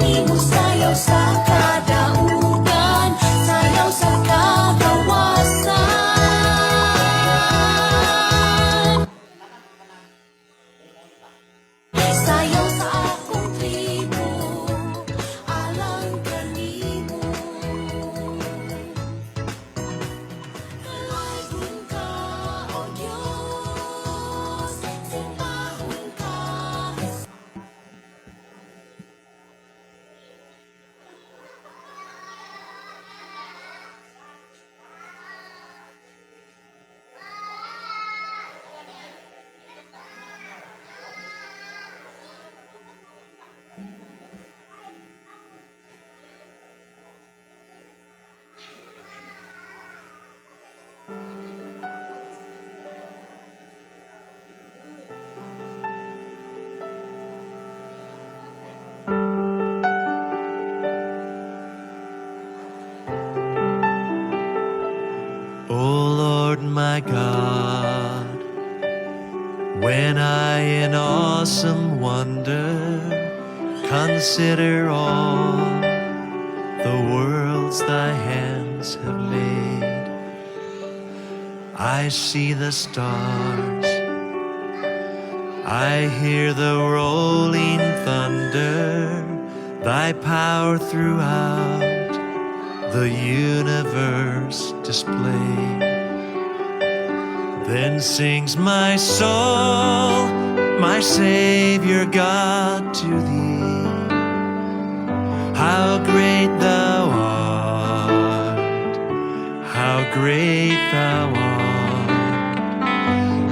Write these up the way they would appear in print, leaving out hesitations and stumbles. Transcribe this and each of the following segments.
Nimo sayaw sa kadaugan, sayaw sa kagawasan. Sayaw sa akong tribo, alang kanimo. Kalaygon ka, O Diyos, simbahon ka. O Lord my God, when I in awesome wonder consider all the worlds thy hands have made, I see the stars, I hear the rolling thunder, thy power throughout the universe displayed. Then sings my soul, my Savior God, to thee. How great thou art, how great thou art.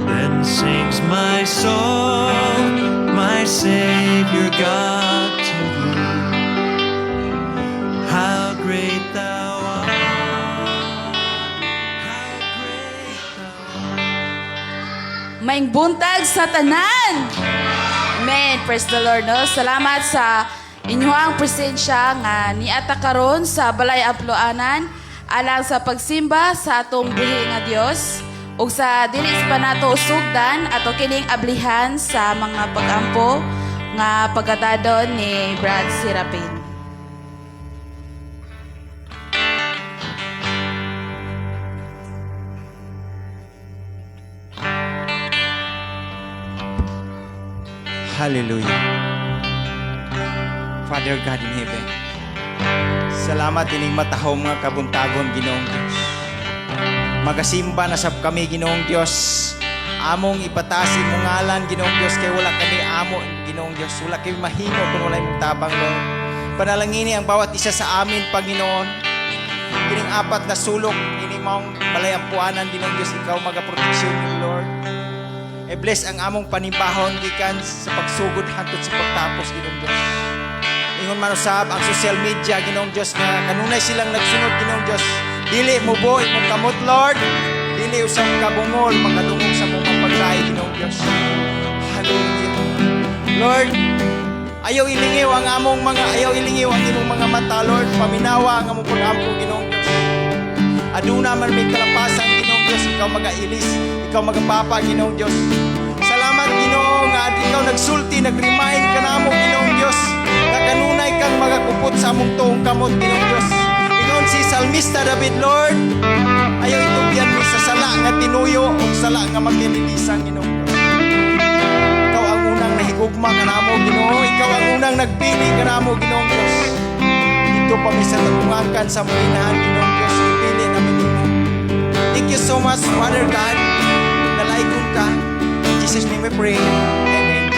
Then sings my soul, my Savior God, to thee. How great thou art, how great thou art. Maayong buntag sa tanan! Amen. Praise the Lord. No? Salamat sa inyong presensya nga niata karon sa Balay Amploanan alang sa pagsimba sa atong buhi nga Dios ug sa dili pa nato sugdan, ato kining ablihan sa mga pagampo nga pagatadon ni Brad Serapin. Hallelujah. Father God in heaven, salamat ining matahom nga kabuntagon, Ginoong Dios. Magasimba na sab kami, Ginoong Dios. Among ipataas imong ngalan, Ginoong Dios, kay wala kami amo, Ginoong Dios. Wala kami mahimo kung wala imong tabang, Lord. Panalangini ang bawat isa sa amin, Panginoon. Kining apat na sulok, ini maong balay ampuanan, Ginoong Dios, ikaw magaproteksyon ni Lord. I-bless ang among panimbahon gikan sa pagsugod hangtod sa pagtapos, Ginoong Dios. Ingon man usab ang social media, Ginoong Dios, nga kanunay silang nagsunod, Ginoong Dios. Dili mubo imong kamot, Lord. Dili usab kabungol makadungog sa mong paglahi, Ginoong Dios. Hallelujah. Lord, ayaw ilingiw ang imong mga mata, Lord. Paminawa ang among pag-ampo, Ginoong Dios. Aduna man may kalapasan, Ginoong Dios, ikaw magailis, ikaw magapapa, Ginoong Dios. Salamat, Ginoo, nga ikaw nagsulti, nag-remind ka namo, Ginoong Dios, nga kanunay kang magakupot sa among tuong kamot, Ginoong Dios. Ingon si Salmista David, Lord, ayaw itugyan mi sa sala nga tinuyo o sala nga makinilisan, Ginoong Dios. Ikaw ang unang nahigugma kanamo, Ginoo. Ikaw ang unang nagpili kanamo, Ginoong Dios. Dito pa mi sa tagungakan sa among inahan, Ginoong Dios, ipili namin nimo. Thank you so much, Father God. Nalaikon ka. In Jesus' name we pray. Amen.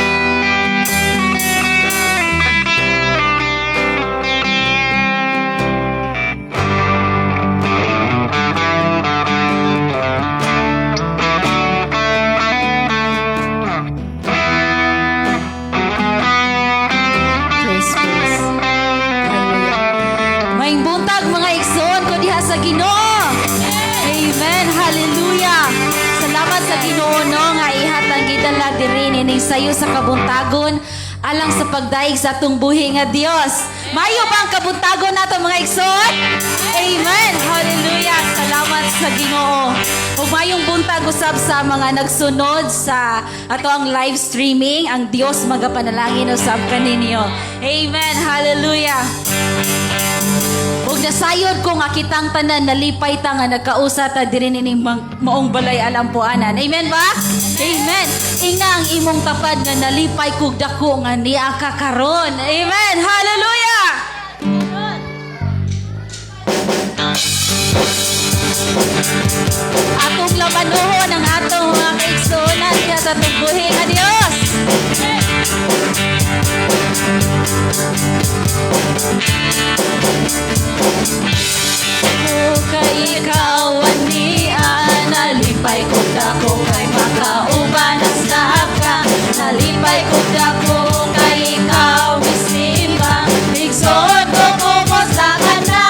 Praise, praise. Hallelujah. Maayong buntag, mga igsoon ko diha sa Ginoo. Amen. Hallelujah. Salamat sa Ginoo, no, nga ihatang gidala diri ni nining sayo sa kabuntagon alang sa pagdayeg sa atong buhi nga Dios. Mayo ba ang kabuntagon nato, mga igsoon? Amen. Hallelujah. Salamat sa Ginoo. Ug mayong buntag usab sa mga nagsunod sa ato ang live streaming, ang Dios magapanalangin usab kaninyo. Amen. Hallelujah. Ug nasayod ko nga kitang tanan nalipay ta nga nagkausa ta diri nining maong balay alampuanan. Amen ba? Amen. Ingna ang imong tapad nga nalipay kog dako nga niya ka karon. Amen. Hallelujah. Atong lamanuhon ang atong mga kaigsuonan diha sa atong buhi nga Dios. Ko kay ikaw ania, nalipay ko dako kay makauban sa ka. Nalipay ko dako kay ikaw misimba. Igsoon ko, kumusta ka na?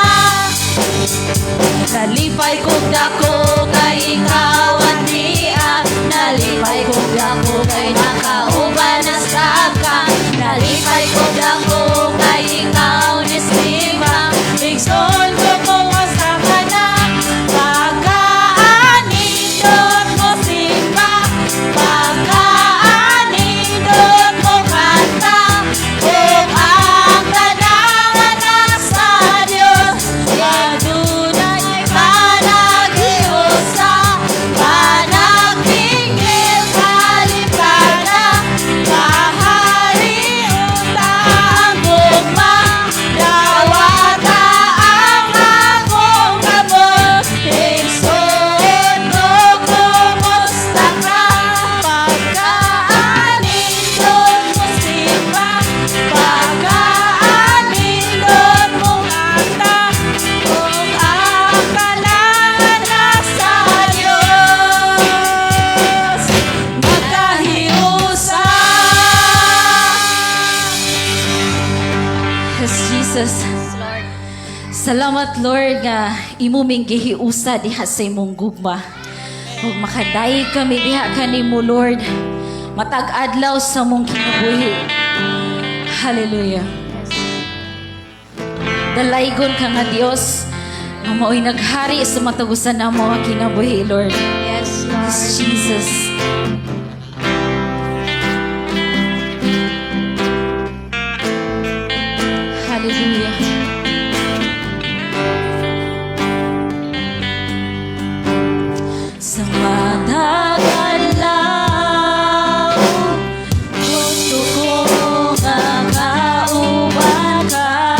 Nalipay ko dako kay ikaw ania. Nalipay ko dako kay nakauban na sa ka. Nalipay ko dako kay ikaw nisimba. Igsoon ko, kumusta ka na? Pagkaanindot mo simba, pagkaanindot mo kanta, kung ang tanang anak sa Diyos, adunay panaghiusa, panagpingil kalipana, kahariunta ang gugma, dawata ang akong kamot. Igsoon ko, kumusta ka? Pagkaanindot mo simba, pagkaanindot mo kanta, kung ang tanang anak sa Diyos, magkahiusa. Yes, Jesus. Salamat, Lord, nga imo ming gihiusa diha sa imong gugma. Ug makadayeg kami diha kanimo, Lord. Matag adlaw sa mong kinabuhi. Hallelujah. Dalaygon ka nga Dios nga mao'y naghari sa matag usa namo nga kinabuhi, Lord. Yes, Lord. Yes, Jesus. Hallelujah. Sa matag adlaw, gusto ko nga kauban ka.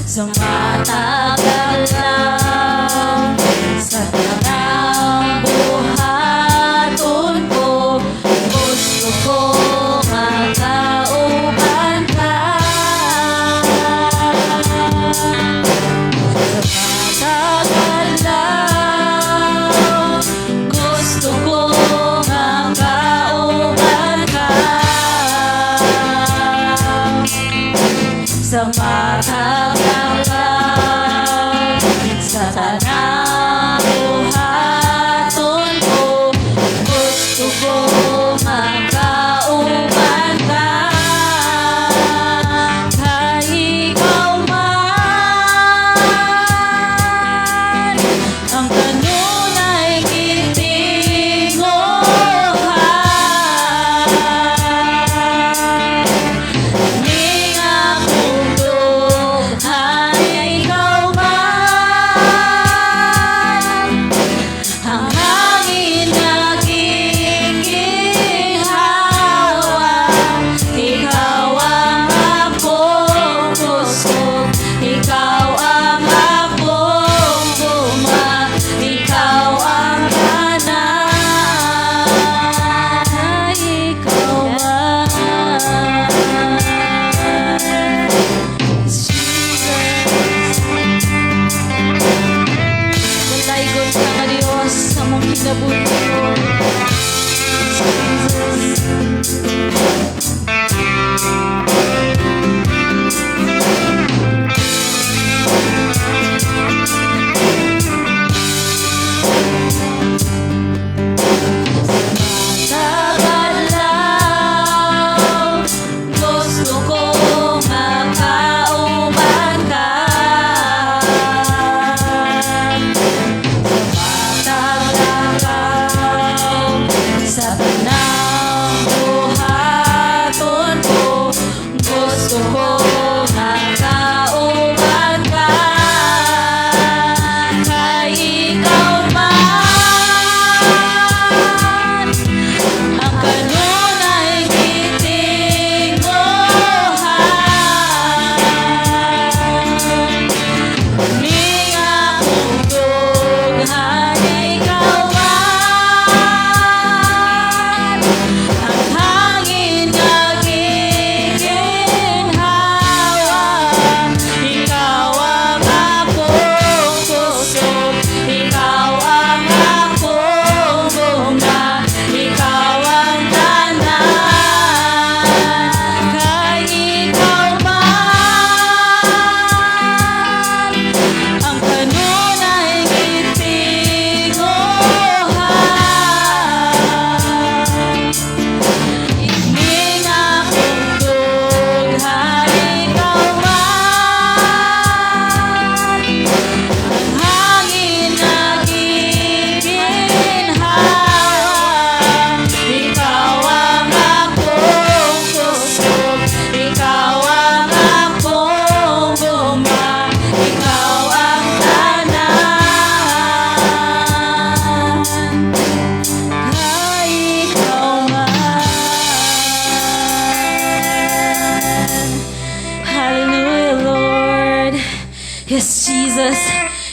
Sa matag adlaw, sa tanaw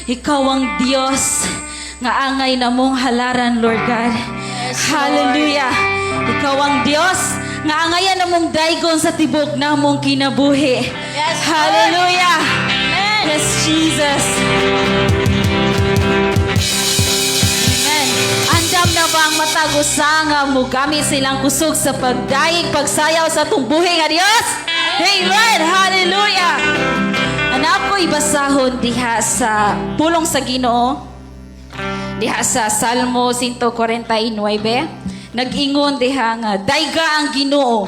Ikaw ang Dios nga angay namong halaran, Lord God. Hallelujah. Ikaw ang Dios nga angayan namong daygon sa tibok namong kinabuhi. Yes, Lord. Hallelujah. Amen. Yes, Jesus. Amen. Andam na ba ang matag usa nga mugamit silang kusog sa pagdayeg, pagsayaw sa atong buhi nga Dios? Amen. Hallelujah. Anak ko ibasahon diha sa pulong sa Ginoo diha sa Salmo 149, nag-ingon diha nga, "Dayga ang Ginoo,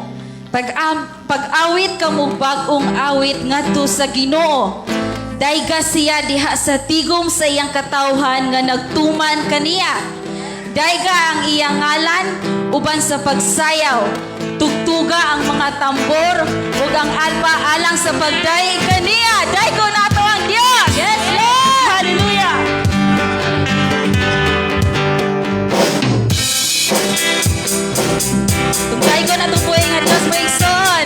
pag-awit kamo bag-ong awit ngadto sa Ginoo. Dayga siya diha sa tigom sa iyang katawhan nga nagtuman kaniya. Dayga ang iyang ngalan uban sa pagsayaw. Tugtuga ang mga tambor ug ang alpa alang sa pagdayeg kaniya." Daygon nato ang Dios. Yes, Lord! Hallelujah. Tugtay ko na itong buhay nga Diyos, mga igsoon.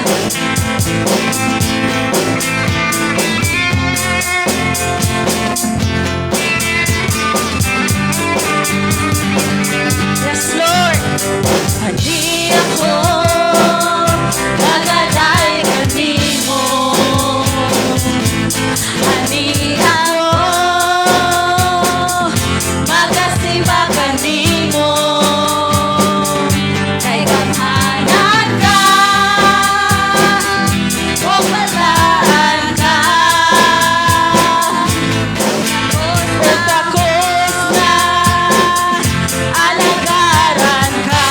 Yes, Lord. Hindi ako nagaday kanimo. Ani ako magasimba kanimo. Kay gamhanan ka, o balaan ka. O takos na alagaran ka.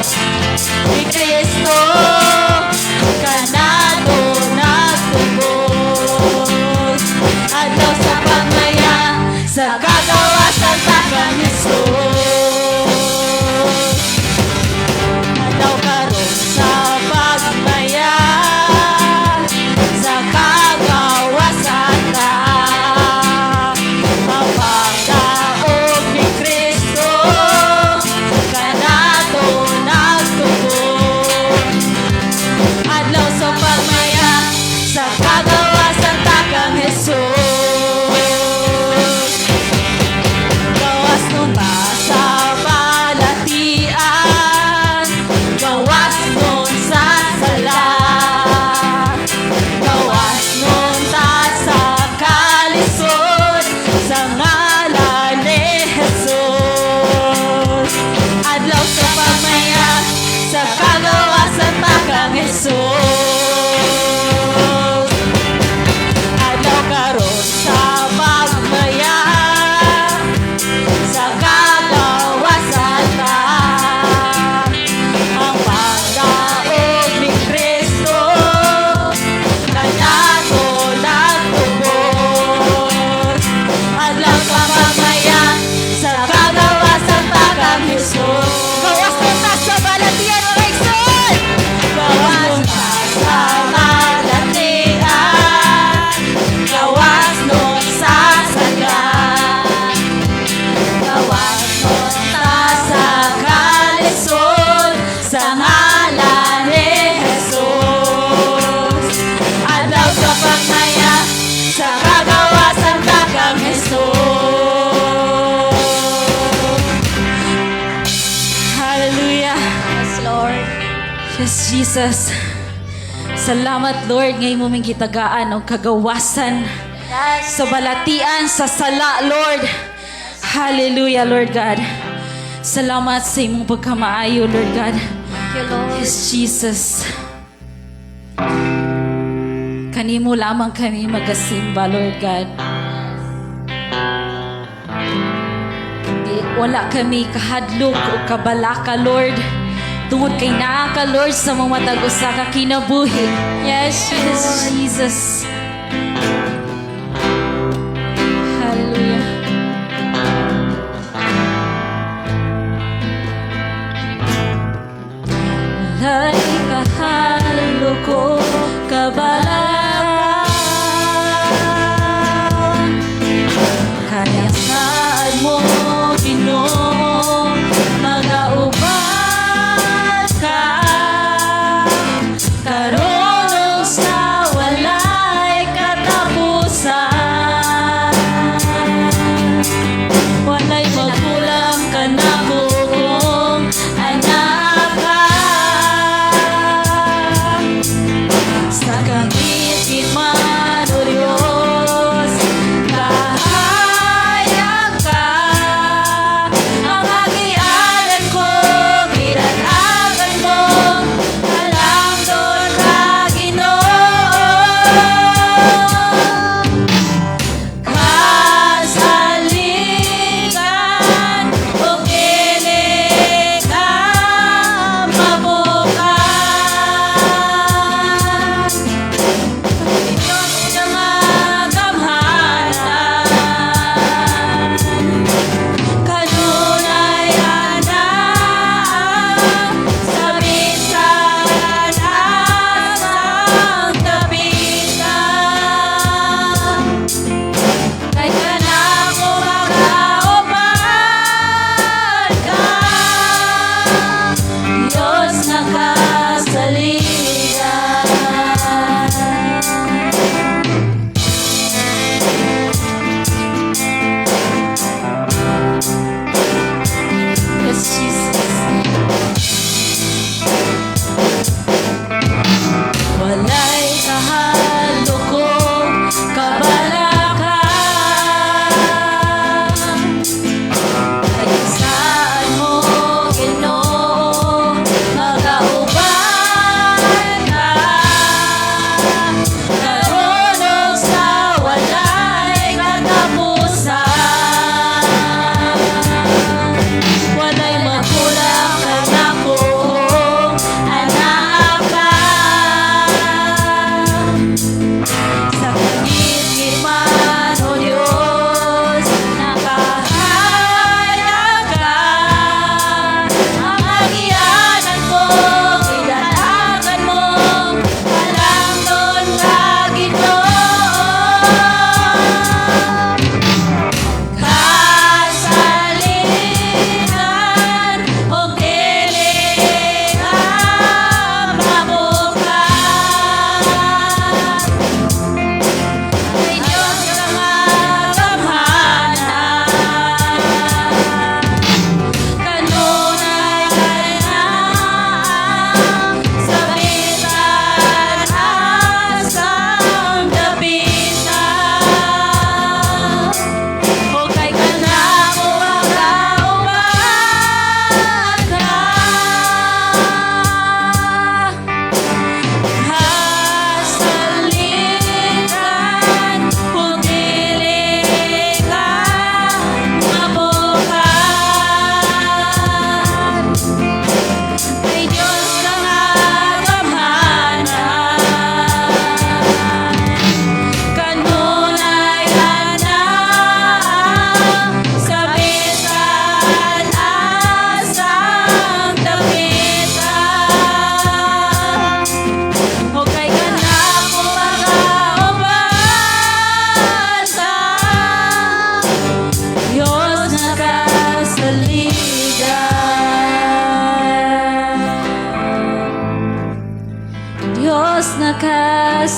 Ni Kristo kanato nagtubos. Adlaw sa pagmaya sa kagawasan takang Jesus. Adlaw karon sa pagmaya sa kagawasan ta. Ang pagdaog ni Kristo kanato nagtubos. Adlaw sa pagmaya sa kagawasan takang Jesus. Gawas nun ta sa balatian, gawas nun sa sala, gawas nun ta sa kalisod, sa ngalan ni Jesus. Adlaw sa pagmaya sa kagawasan takang Jesus. Adlaw karon sa pagmaya sa kagawasan ta. Ang pagdaog ni Kristo kanato nagtubos. Adlaw sa pagmaya sa kagawasan takang Jesus. Gawas nun ta sa balatian, mga igsoon. Gawas ta sa balatian, gawas nun sa sala, gawas nun ta sa kalisod, sa ngalan ni Jesus. Adlaw sa pagmaya sa kagawasan takang Jesus. Hallelujah. Yes, Lord. Yes, Jesus. Salamat, Lord, nga imo ming gitagaan og kagawasan sa balatian, sa sala, Lord. Hallelujah, Lord God. Salamat sa imong pagkamaayo, Lord God. Thank you, Lord. Yes, Jesus. Kanimo lamang kami magasimba, Lord God. Di, wala kami kahadlok o kabalaka, Lord. Tungod kay naa ka, Lord, sa mga matag usa ka kinabuhi. Yes, Yes, Lord. Jesus. Hallelujah. Walay kahadlok o kabalaka. Kaya saad mo, Ginoo, magauban ka. Karon ug sa walay katapusan.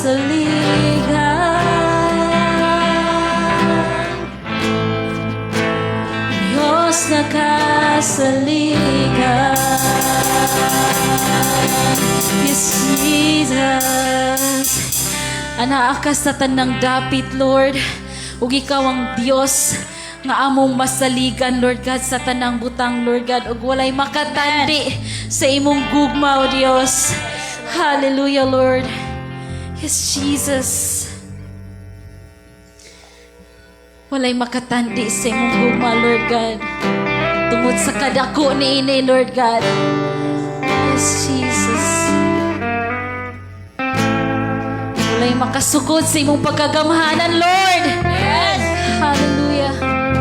Nakasaligan. Diyos, nakasaligan. Yes, Jesus. Anaa ka sa tanang dapit, Lord. Ug ikaw ang Dios nga among masaligan, Lord God, sa tanang butang, Lord God. Ug walay makatandi sa imong gugma, O Dios. Hallelujah, Lord. Yes, Jesus. Walay makatandi sa imong gugma, Lord God. Tungod sa kadako niini, Lord God. Yes, Jesus. Walay makasukod sa imong pagkagamhanan, Lord. Yes. Hallelujah. Amen.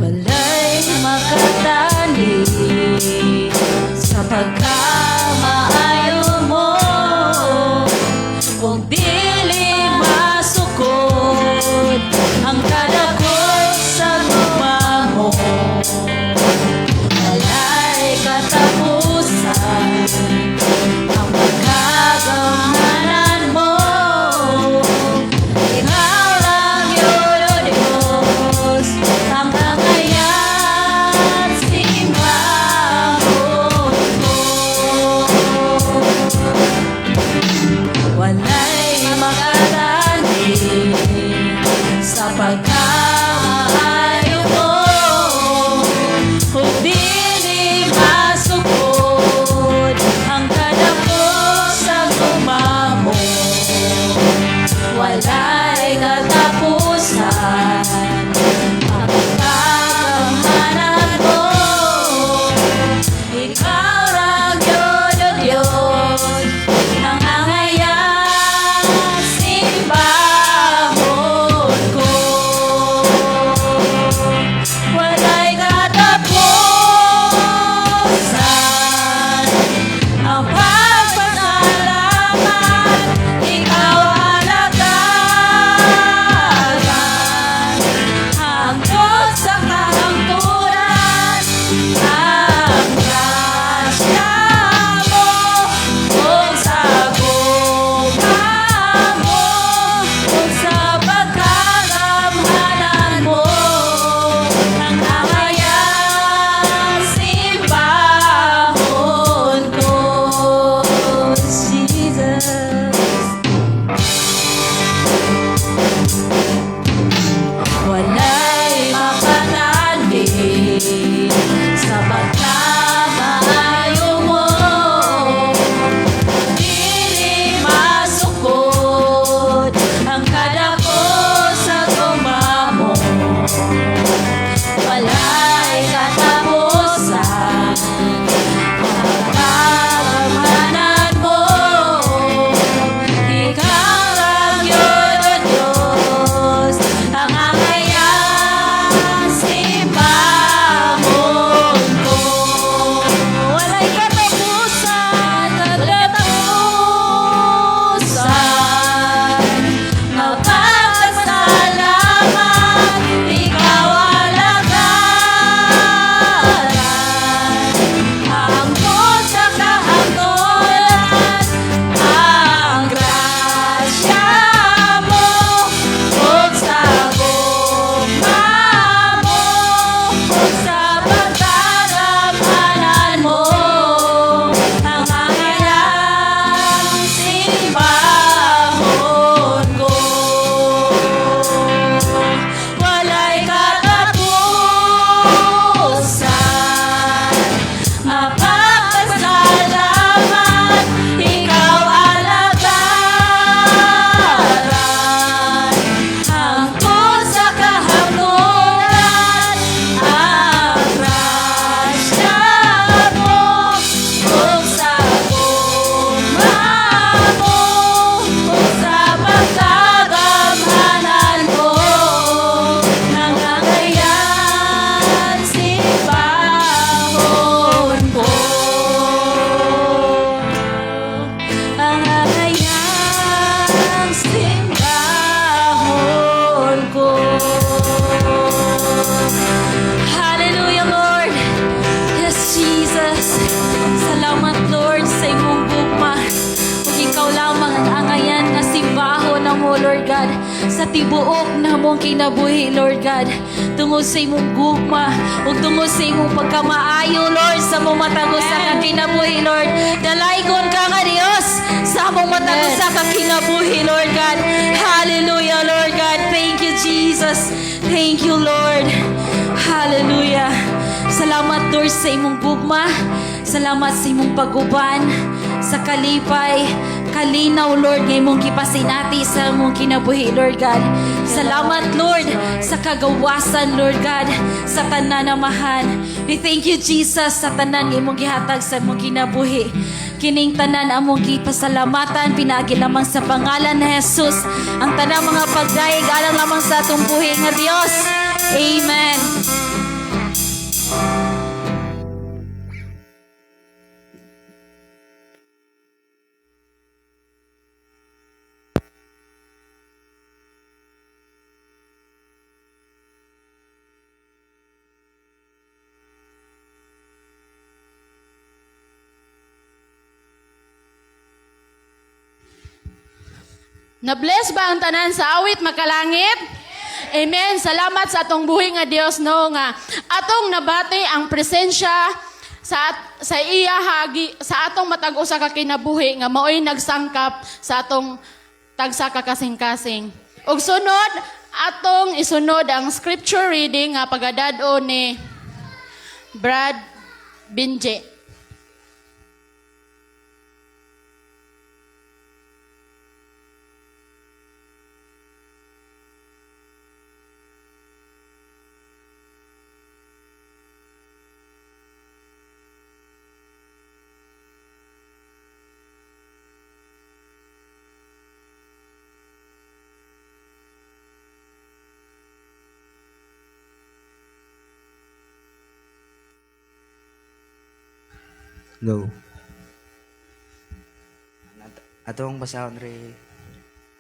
Walay makatandi sa pagkamaayo mo ug dili masukod ang kadakot sa Sa tibuok namong kinabuhi, Lord God. Tungod sa imong gugma ug tungod sa imong pagkamaayo, Lord, sa among matag usa ka kinabuhi, Lord. Dalaygon ka nga Dios sa among matag usa ka kinabuhi, Lord God. Hallelujah, Lord God. Thank you, Jesus. Thank you, Lord. Hallelujah. Salamat, Lord, sa imong gugma. Salamat sa imong pag-uban, sa kalipay, kalinaw, Lord, nga imong gipasinati sa imong kinabuhi, Lord God. Salamat, Lord, sa kagawasan, Lord God, sa tanan amahan. We thank you, Jesus, sa tanan nga imong gihatag sa imong kinabuhi. Kining tanan among gipasalamatan, pinaagi lamang sa pangalan ni Jesus. Ang tanang mga pagdayeg alang lamang sa atong buhi nga Dios. Amen. Na-bless ba ang tanan sa awit makalangit? Amen. Salamat sa atong buhi nga Dios, no, nga atong nabati ang presensya sa iya hagi sa atong matag usa ka kinabuhi nga maoy nagsangkap sa atong tagsa ka kasing-kasing. Ug sunod atong isunod ang scripture reading nga pagadad-on ni Brad Binje. Go. Atong basahon ri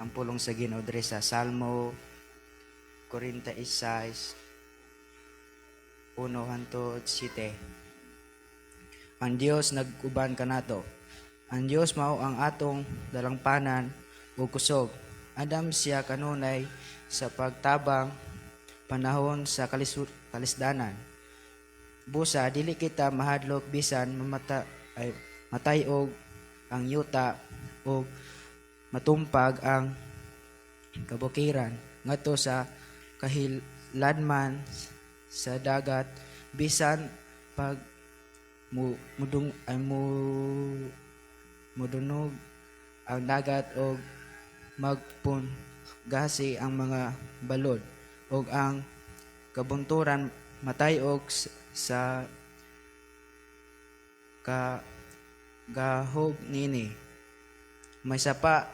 ang pulong sa Ginoo diri sa Salmo 46 1 hangtod 7. Ang Dios nag-uban kanato. Ang Dios mao ang atong dalangpanan ug kusog. Andam siya kanunay sa pagtabang panahon sa kalisdanan. Busa dili kita mahadlok bisan mamata ay matayog ang yuta ug matumpag ang kabukiran ngadto sa kahiladman sa dagat, bisan pag mu mudung ay mu mudunog ang dagat og magpungasi ang mga balod ug ang kabunturan matayog sa kagahom niini. May sapa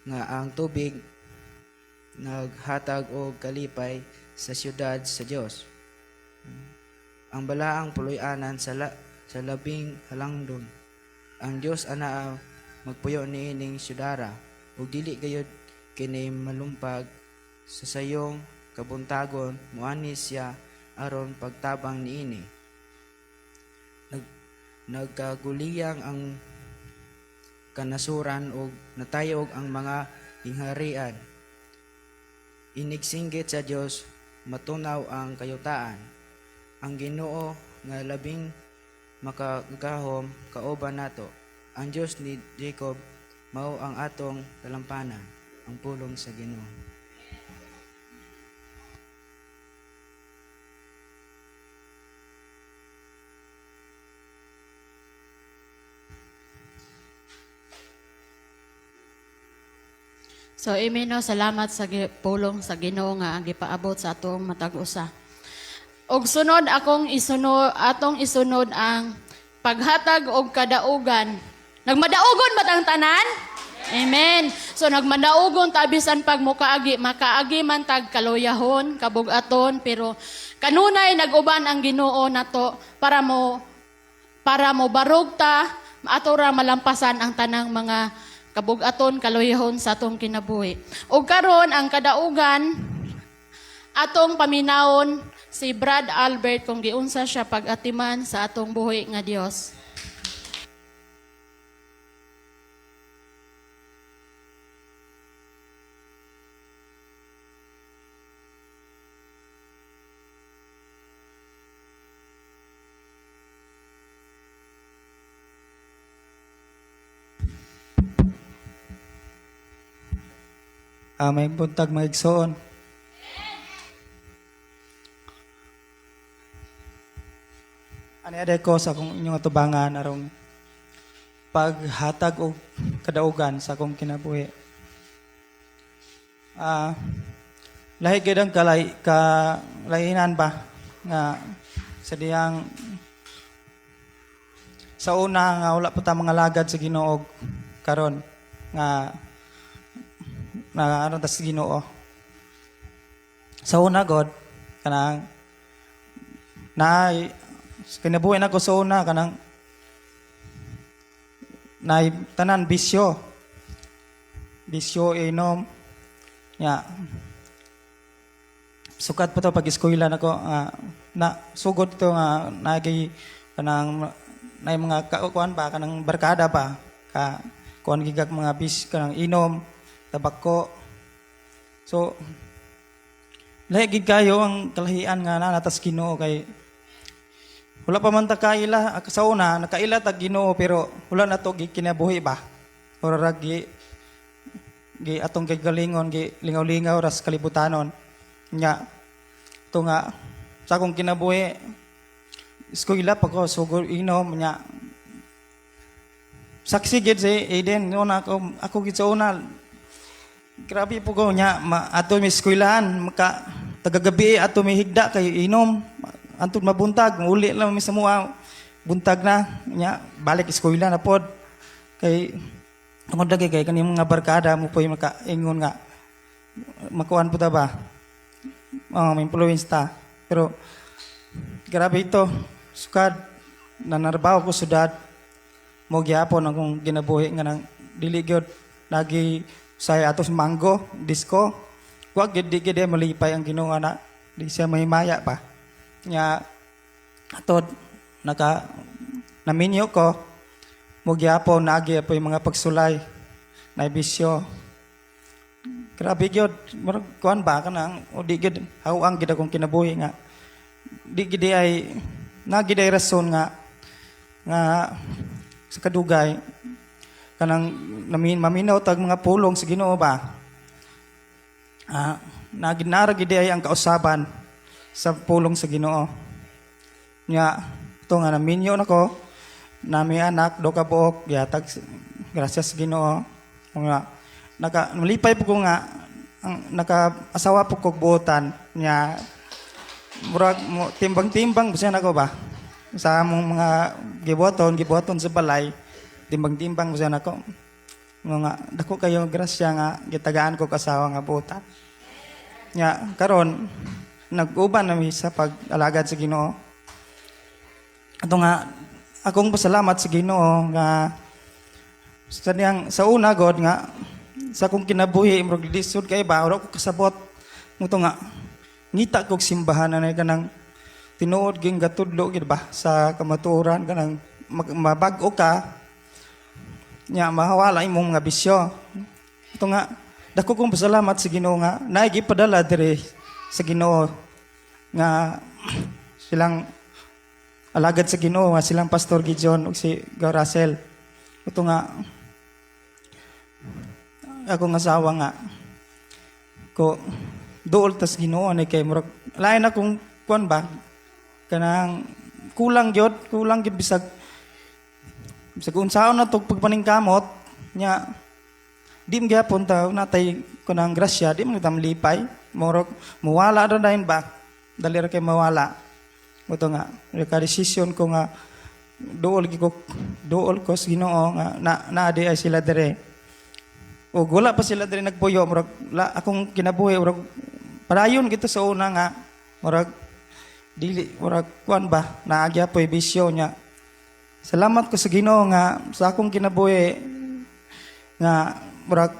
nga ang tubig naghatag og kalipay sa siyudad sa Dios, ang balaang puloy-anan sa Labing Halangdon. Ang Dios anaa magpuyo niining siyudara ug dili gayud kini malumpag. Sa sayong kabuntagon moani siya aron pagtabang niini. Nagkaguliyang ang kanasuran ug natayog ang mga gingharian. Inigsinggit sa Dios, matunaw ang kayutaan. Ang Ginoo nga Labing Makagagahom kauban nato. Ang Dios ni Jacob mao ang atong dalampanan. Ang pulong sa Ginoo. So amen, no, salamat sa pulong sa Ginoo nga gipaabot sa atong matag usa. Og sunod akong isunod atong isunod ang paghatag og kadaugan. Nagmadaugon ba tang tanan? Amen. So nagmadaugon ta bisan pag mukaagi, makaagi man tag kaluyahon, kabugaton, pero kanunay nag-uban ang Ginoo nato para mo barog ta, ato ra malampasan ang tanang mga kabugaton, kaluyahon sa atong kinabuhi. Og karon ang kadaugan atong paminawon si Brad Albert kung giunsa siya pag-atiman sa atong buhi nga Dios. May buntag, mga igsoon. Ani aday ko sa akong inyong atubangan arong paghatag og kadaugan sa akong kinabuhi. Lahi gyud ang kalay kalainan ba nga sa diyang sa una nga wala pa ta mga lagad sa Ginoo karon nga na aron ta sa Ginoo. Sa una god kanang na kinabuhi nako sa una, kanang na tanan bisyo, bisyo, inom nya. Sukad pa to pag eskwela nako na sugod to nga nagay kanang na mga kuan ba, kanang barkada ba, ka kuan gigag mga bis, kanang inom, tabako. So lahi gid kayo ang kalahian nga naa tas Ginoo kay wala pa man ta kaila sa una. Nakaila tag Ginoo pero wala na to kinabuhi ba, ora ra gi gi atong gigalingon, gi lingaw-lingaw ras kalibutanon nya. To nga sa akong kinabuhi, eskwela pa ko, sugod inom nya. Saksi gid si Aiden una ako gid sa una, grabe po ko nya. Ato mi eskwelahan, maka tagagabi ato mi higda kay inom antud mabuntag. Uli lang mi sa mua, buntag na nya, balik eskwela na pod kay tungod lagi kay kani mga barkada mo po maka ingon nga makuan po ta ba, oh, may influence ta. Pero grabe ito, sukad nanarbaho ko sudad mo gyapon akong ginabuhi nga nang dili gyud lagi say atos manggo disco. Wa gyud, di gyud malipay ang Ginoo na di siya mahimaya pa nya. Atod naka naminyo ko mo gyapon naagi po yung mga pagsulay na bisyo. Grabe gyud, murag kuan ba, kanang o di gyud hawang gyud akong kinabuhi nga di gyud ay na gyud ay rason nga nga sa kadugay kanang namin maminaw tag mga pulong sa Ginoo ba. Naginara gyud ay ang kausaban sa pulong sa Ginoo nya. To nga naminyo nako, nami anak do ka buok, gihatag grasya sa Ginoo nga naka malipay po ko nga ang naka asawa po kog buotan nya. Murag mo timbang-timbang bisan ako ba sa among mga gibuhaton gibuhaton sa balay, timbang-timbang bisan ako nga dako kayo grasya nga gitagaan ko kasawa nga buotan nya. Karon nag-uban na mi sa pag-alagad sa Ginoo. Ato nga akong pasalamat sa Ginoo nga sa niyang sa una god nga sa akong kinabuhi murag lisod kay ba, ora ko kasabot mo to nga ngita kog simbahan na kanang tinuod ging gatudlo gid ba sa kamatuoran, kanang mabag-o ka nya, mahawala imong mga bisyo. Ito nga dako kong pasalamat sa Ginoo nga naay gipadala diri sa Ginoo nga silang alagad sa Ginoo nga silang Pastor Gideon ug si Gaw Russell. Ito nga akong asawa nga ko duol tas Ginoo ni kay murag lain akong kuan ba, kanang kulang gyud, kulang gyud, bisag bisag unsaon na tog pagpaningkamot nya, di man gyapon ta natay kanang grasya, di man ta malipay. Murag muwala ra dayon ba, dali ra kay mawala. Ito nga ka decision ko nga duol gyud ko, duol ko sa Ginoo nga na naa di ay sila dire ug wala pa sila dire nagpuyo. Murag la akong kinabuhi, murag padayon kita sa una nga murag dili, murag kuan ba, naagya po'y bisyo nya. Salamat ko sa Ginoo nga sa akong kinabuhi nga murag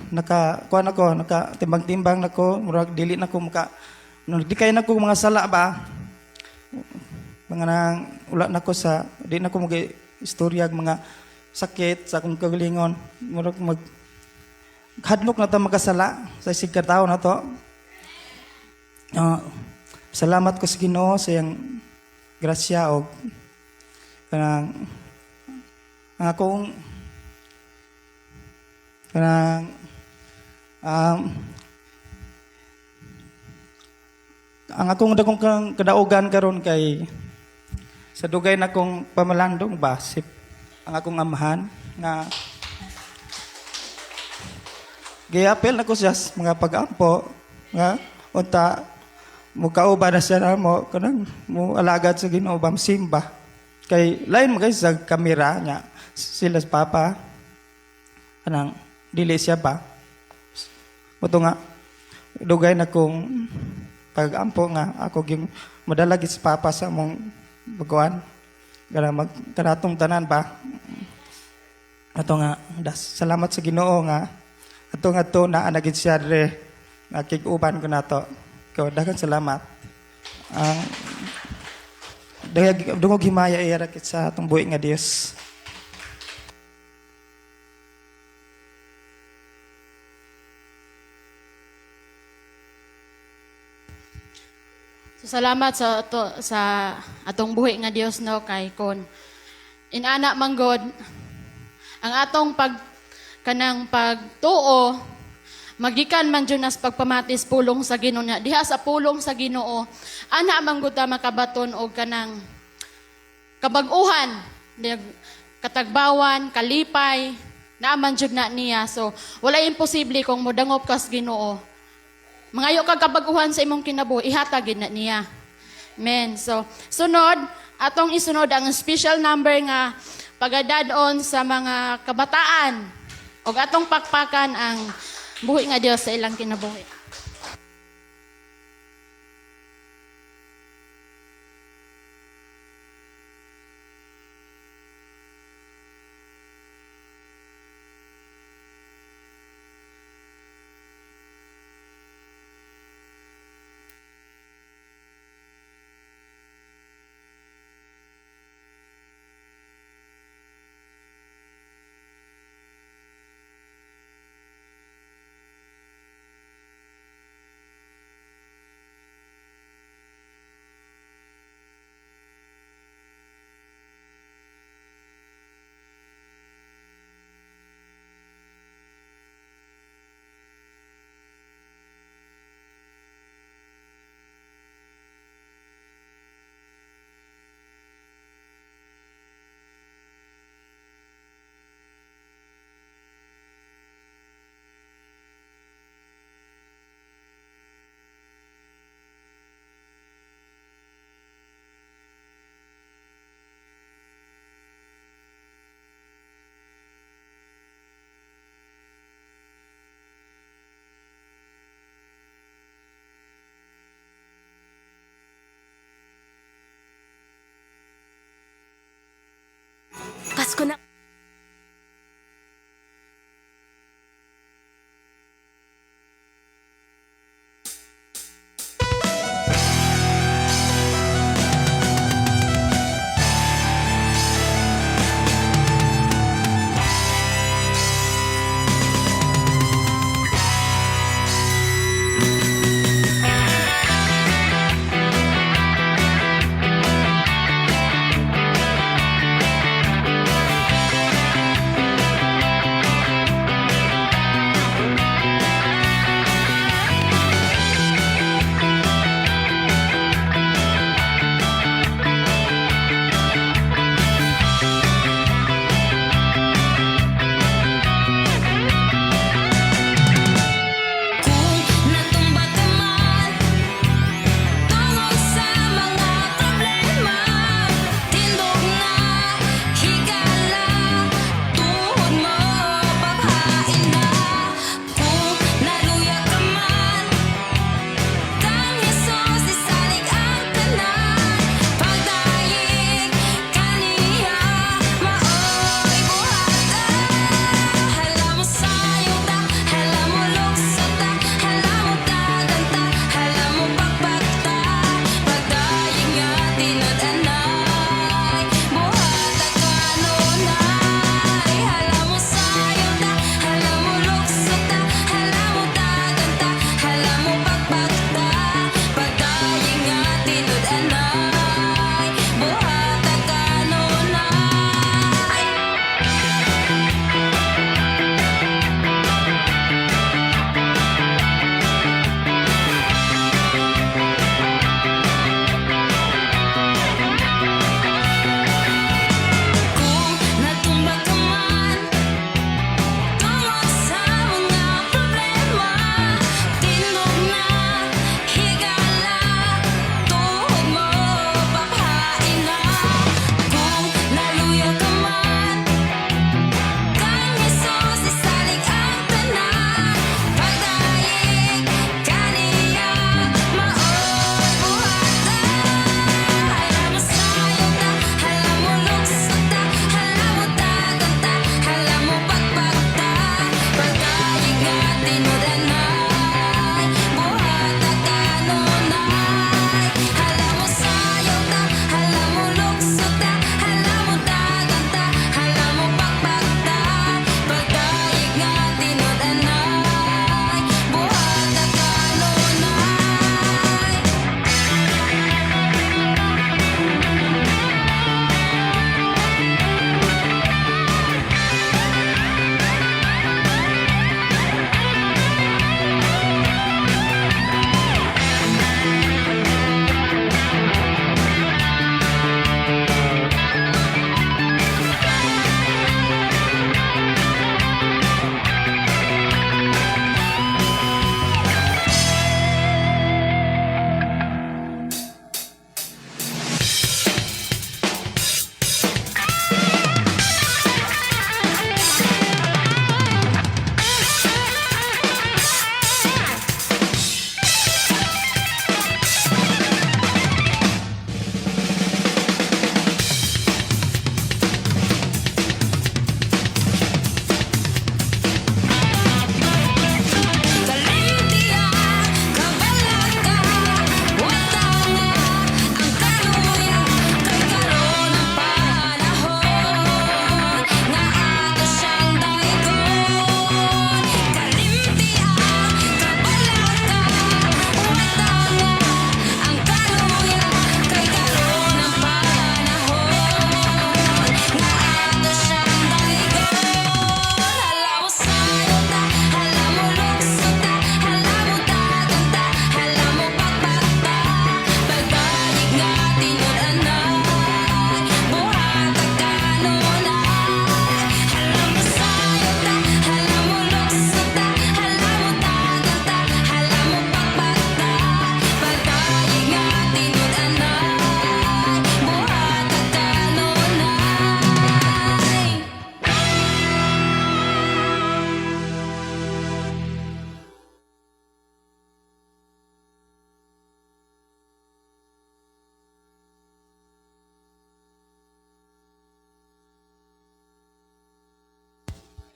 naka kuan ako, naka timbang-timbang nako, murag dili na ko maka no, di kay nako mga sala ba, mga nang wala nako sa di na ko mag istorya mga sakit sa akong kagalingon. Murag mag hadlok na ta makasala sa isig ka tawo na to. Salamat ko sa Ginoo sa iyang grasya og kanang ang akong kanang Ang akong dagong kadaugan karon kay sa dugay na kong pamalandong ba si ang akong amahan nga giapil na ko siya sa mga pag-ampo nga unta mukauban na siya namo kanang mo alagad sa Ginoo ba simba kay lain man kay sa kamera nya sila sa papa kanang dili siya ba. Mao to nga dugay na kong pag-ampo nga ako ging madala gid sa papa sa among baguan kana mag kanatong tanan ba ato nga salamat sa Ginoo nga ato nga to naa na gid siya dre nga kig-uban ko nato ko. Daghang salamat. Ang dungog himaya iya ra kit sa atong buhi nga Dios. So salamat sa ato, sa atong buhi nga Dios, no, kay kon inana man God ang atong pag kanang pagtuo magikan man jud nas pagpamatis pulong sa Ginoo niya. Diha sa pulong sa Ginoo ana man gud ta makabaton og kanang kabag-uhan, katagbawan, kalipay, naa man jud na niya. So wala imposible kung modangop kas Ginoo. Mangayo kag kabag-uhan sa imong kinabuhi, ihatag gid na niya. Amen. So, sunod, atong isunod ang special number nga pagadadon sa mga kabataan og atong pakpakan ang buhi nga Dios sa ilang kinabuhi.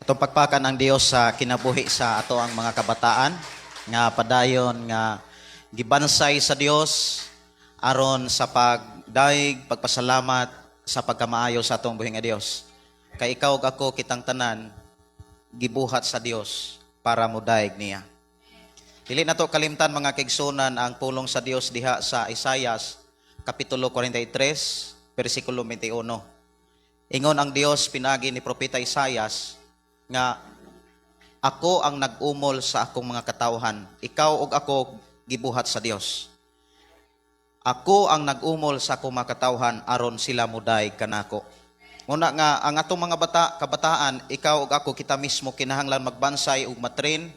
Atong pakpakan ang Dios sa kinabuhi sa ato ang mga kabataan nga padayon nga gibansay sa Dios aron sa pagdaig, pagpasalamat sa pagkamaayo sa atong buhi nga Dios. Kay ikaw ug ako, kitang tanan gibuhat sa Dios para modaig niya. Dili nato kalimtan, mga kaigsunan, ang pulong sa Dios diha sa Isaias kapitulo 43 bersikulo 21. Ingon ang Dios pinagi ni propeta Isaias nga ako ang nag-umol sa akong mga katawhan. Ikaw ug ako gibuhat sa Dios. Ako ang nag-umol sa akong mga katawhan aron sila mudaig kanako. Muna nga ang atong mga bata, kabataan, ikaw ug ako, kita mismo kinahanglan magbansay ug matrain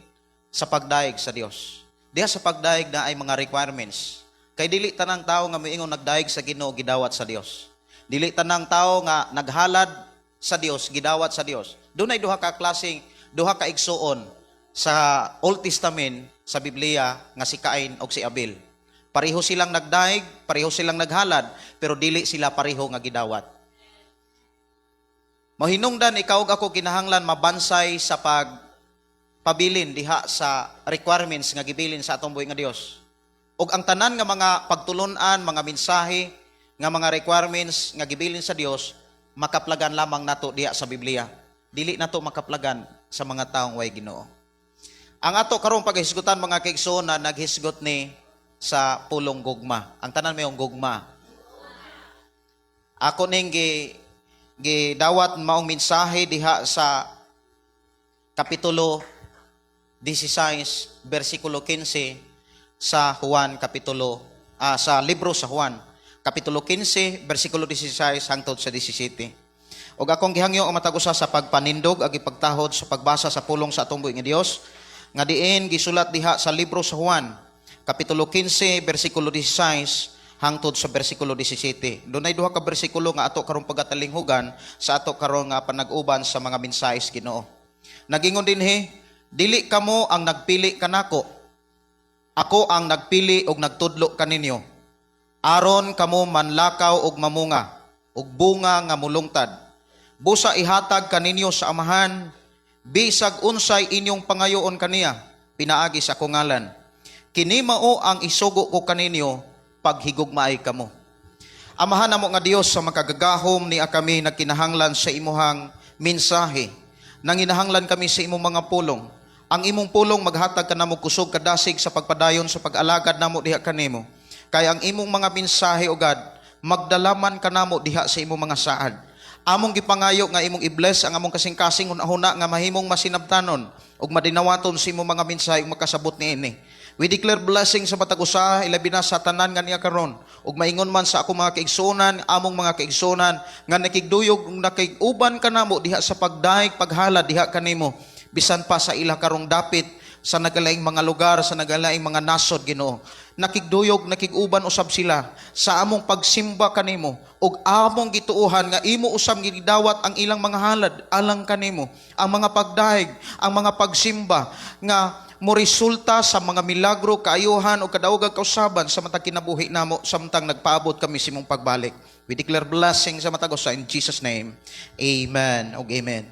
sa pagdaig sa Dios. Diha sa pagdaig na ay mga requirements. Kay dili tanang tao nga moingon nagdaig sa Ginoo gidawat sa Dios. Dili tanang tao nga naghalad sa Dios gidawat sa Dios. Dunay duha ka klaseng, duha ka igsuon sa Old Testament, sa Biblia, nga si Cain ug si Abel. Pareho silang nagdaig, pareho silang naghalad, pero dili sila pareho nga gidawat. Mahinungdan ikaw ug ako kinahanglan mabansay sa pag pabilin diha sa requirements nga gibilin sa atong buhi nga Dios. Ug ang tanan nga mga pagtulun-an, mga mensahe, nga mga requirements nga gibilin sa Dios, makaplagan lamang nato diha sa Biblia. Dili nato makaplagan sa mga taong way Ginoo. Ang ato karong paghisgutan, mga kaigsoon, na naghisgot ni sa pulong gugma. Ang tanan mayong gugma. Ako ning gi gidawat maong mensahe diha sa kapitulo 16 bersikulo 15 sa Juan kapitulo sa libro sa Juan kapitulo 15 bersikulo 16 hangtod sa 17. Ug akong gihangyo ang matag usa sa pagpanindog ag ipagtahod sa pagbasa sa pulong sa atong buhi nga Dios nga diin gisulat diha sa libro sa Juan kapitulo 15 bersikulo 16 hangtod sa bersikulo 17. Dunay duha ka bersikulo nga ato karong pagatalinghugan sa ato karon nga panag-uban sa mga mensahe sa Ginoo. Nagingon dinhi, "Dili kamo ang nagpili kanako. Ako ang nagpili og nagtudlo kaninyo. Aron kamo manlakaw og mamunga og bunga nga mulungtad. Busa ihatag kaninyo sa Amahan bisag unsay inyong pangayoon kaniya pinaagi sa akong ngalan. Kini mao ang isugo ko kaninyo, paghigugmaay kamo." Amahan namo nga Dios sa makagagahom, ni kami nagkinahanglan sa imuhang mensahe. Nanginahanglan kami sa imong mga pulong. Ang imong pulong maghatag kanamo kusog, kadasig sa pagpadayon sa pag-alagad namo diha kanimo. Kay ang imong mga mensahe, O God, magdalaman kanamo diha sa imong mga saad. Among gipangayo nga imong i-bless ang among kasing-kasing hunahuna nga mahimong masinabtanon ug madinawaton sa imong mga mensahe ug makasabot niini. We declare blessing sa matag usa, ilabi na sa tanan nga niya karon. Ug maingon man sa akong mga kaigsuonan, among mga kaigsuonan nga nakigduyog ug nakig-uban kanamo diha sa pagdaig, paghalad diha kanimo bisan pa sa ila karong dapit sa nagalaing mga lugar, sa nagalaing mga nasod, Ginoo. Nakigduyog, nakig-uban usab sila sa among pagsimba kanimo ug among gituohan nga imo usab gidawat ang ilang mga halad alang kanimo, ang mga pagdaig, ang mga pagsimba nga moresulta sa mga milagro, kaayuhan o kadaogag kausaban sa matag kinabuhi namo samtang nagpaabot kami sa imong pagbalik. We declare blessing sa matag usa in Jesus' name. Amen ug amen.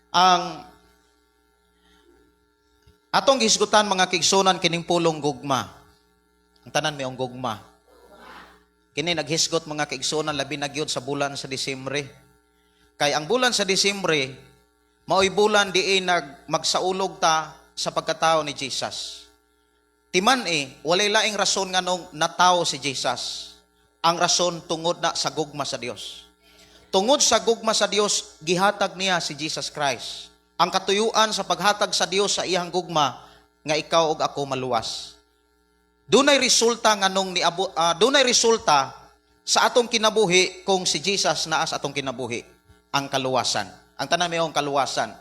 Ang atong gihisgutan, mga kaigsunan, kining pulong gugma. Ang tanan mayong gugma. Kini naghisgot, mga kaigsunan, labi na gyud sa bulan sa Disyembre. Kay ang bulan sa Disyembre maoy bulan diin nag magsaulog ta sa pagkatao ni Jesus. Timan eh, walay laing rason nganong natawo si Jesus. Ang rason, tungod na sa gugma sa Dios. Tungod sa gugma sa Dios, gihatag niya si Jesus Christ. Ang katuyuan sa paghatag sa Dios sa iyang gugma nga ikaw ug ako maluwas. Dunay resulta nganong niabo, dunay resulta sa atong kinabuhi kung si Jesus naa sa atong kinabuhi, ang kaluwasan. Ang tanan mayong kaluwasan.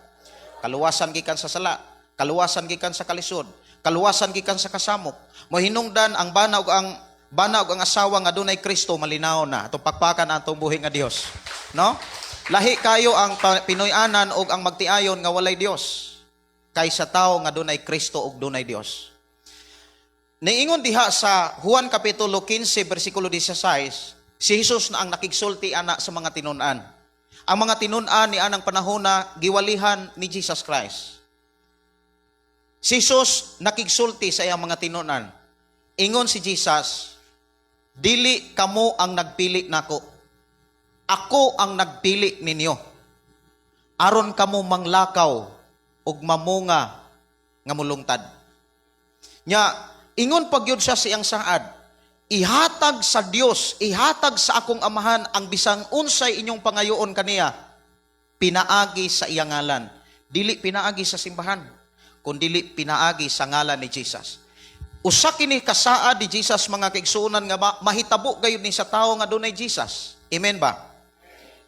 Kaluwasan gikan sa sala, kaluwasan gikan sa kalisod, kaluwasan gikan sa kasamok. Mohinungdan ang bana ug ang asawa nga dunay Kristo, malinaw na. Atong pakpakan ang atong buhi nga Dios. No? Lahi kayo ang Pinoy-anan ug ang magtiayon nga walay Dios kaysa tao nga dunay Kristo ug dunay Dios. Niingon diha sa Juan kapitulo 15 bersikulo 16, si Jesus na ang nakigsulti ana sa mga tinun-an. Ang mga tinun-an ni anang panahona giwalihan ni Jesus Christ. Si Jesus nakigsulti sa iyang mga tinun-an. Ingon si Jesus, "Dili kamo ang nagpili nako. Ako ang nagpili ninyo. Aron kamo manglakaw ug mamunga nga mulungtad." Nya ingon pagyud siya sa iyang saad, "Ihatag sa Dios, ihatag sa akong Amahan ang bisang unsay inyong pangayoon kaniya pinaagi sa iyang ngalan." Dili pinaagi sa simbahan, kundili pinaagi sa ngalan ni Jesus. Usa kini kasaad ni Jesus, mga kaigsuonan, nga mahitabo gayud ni sa tawo nga dunay Jesus. Amen ba?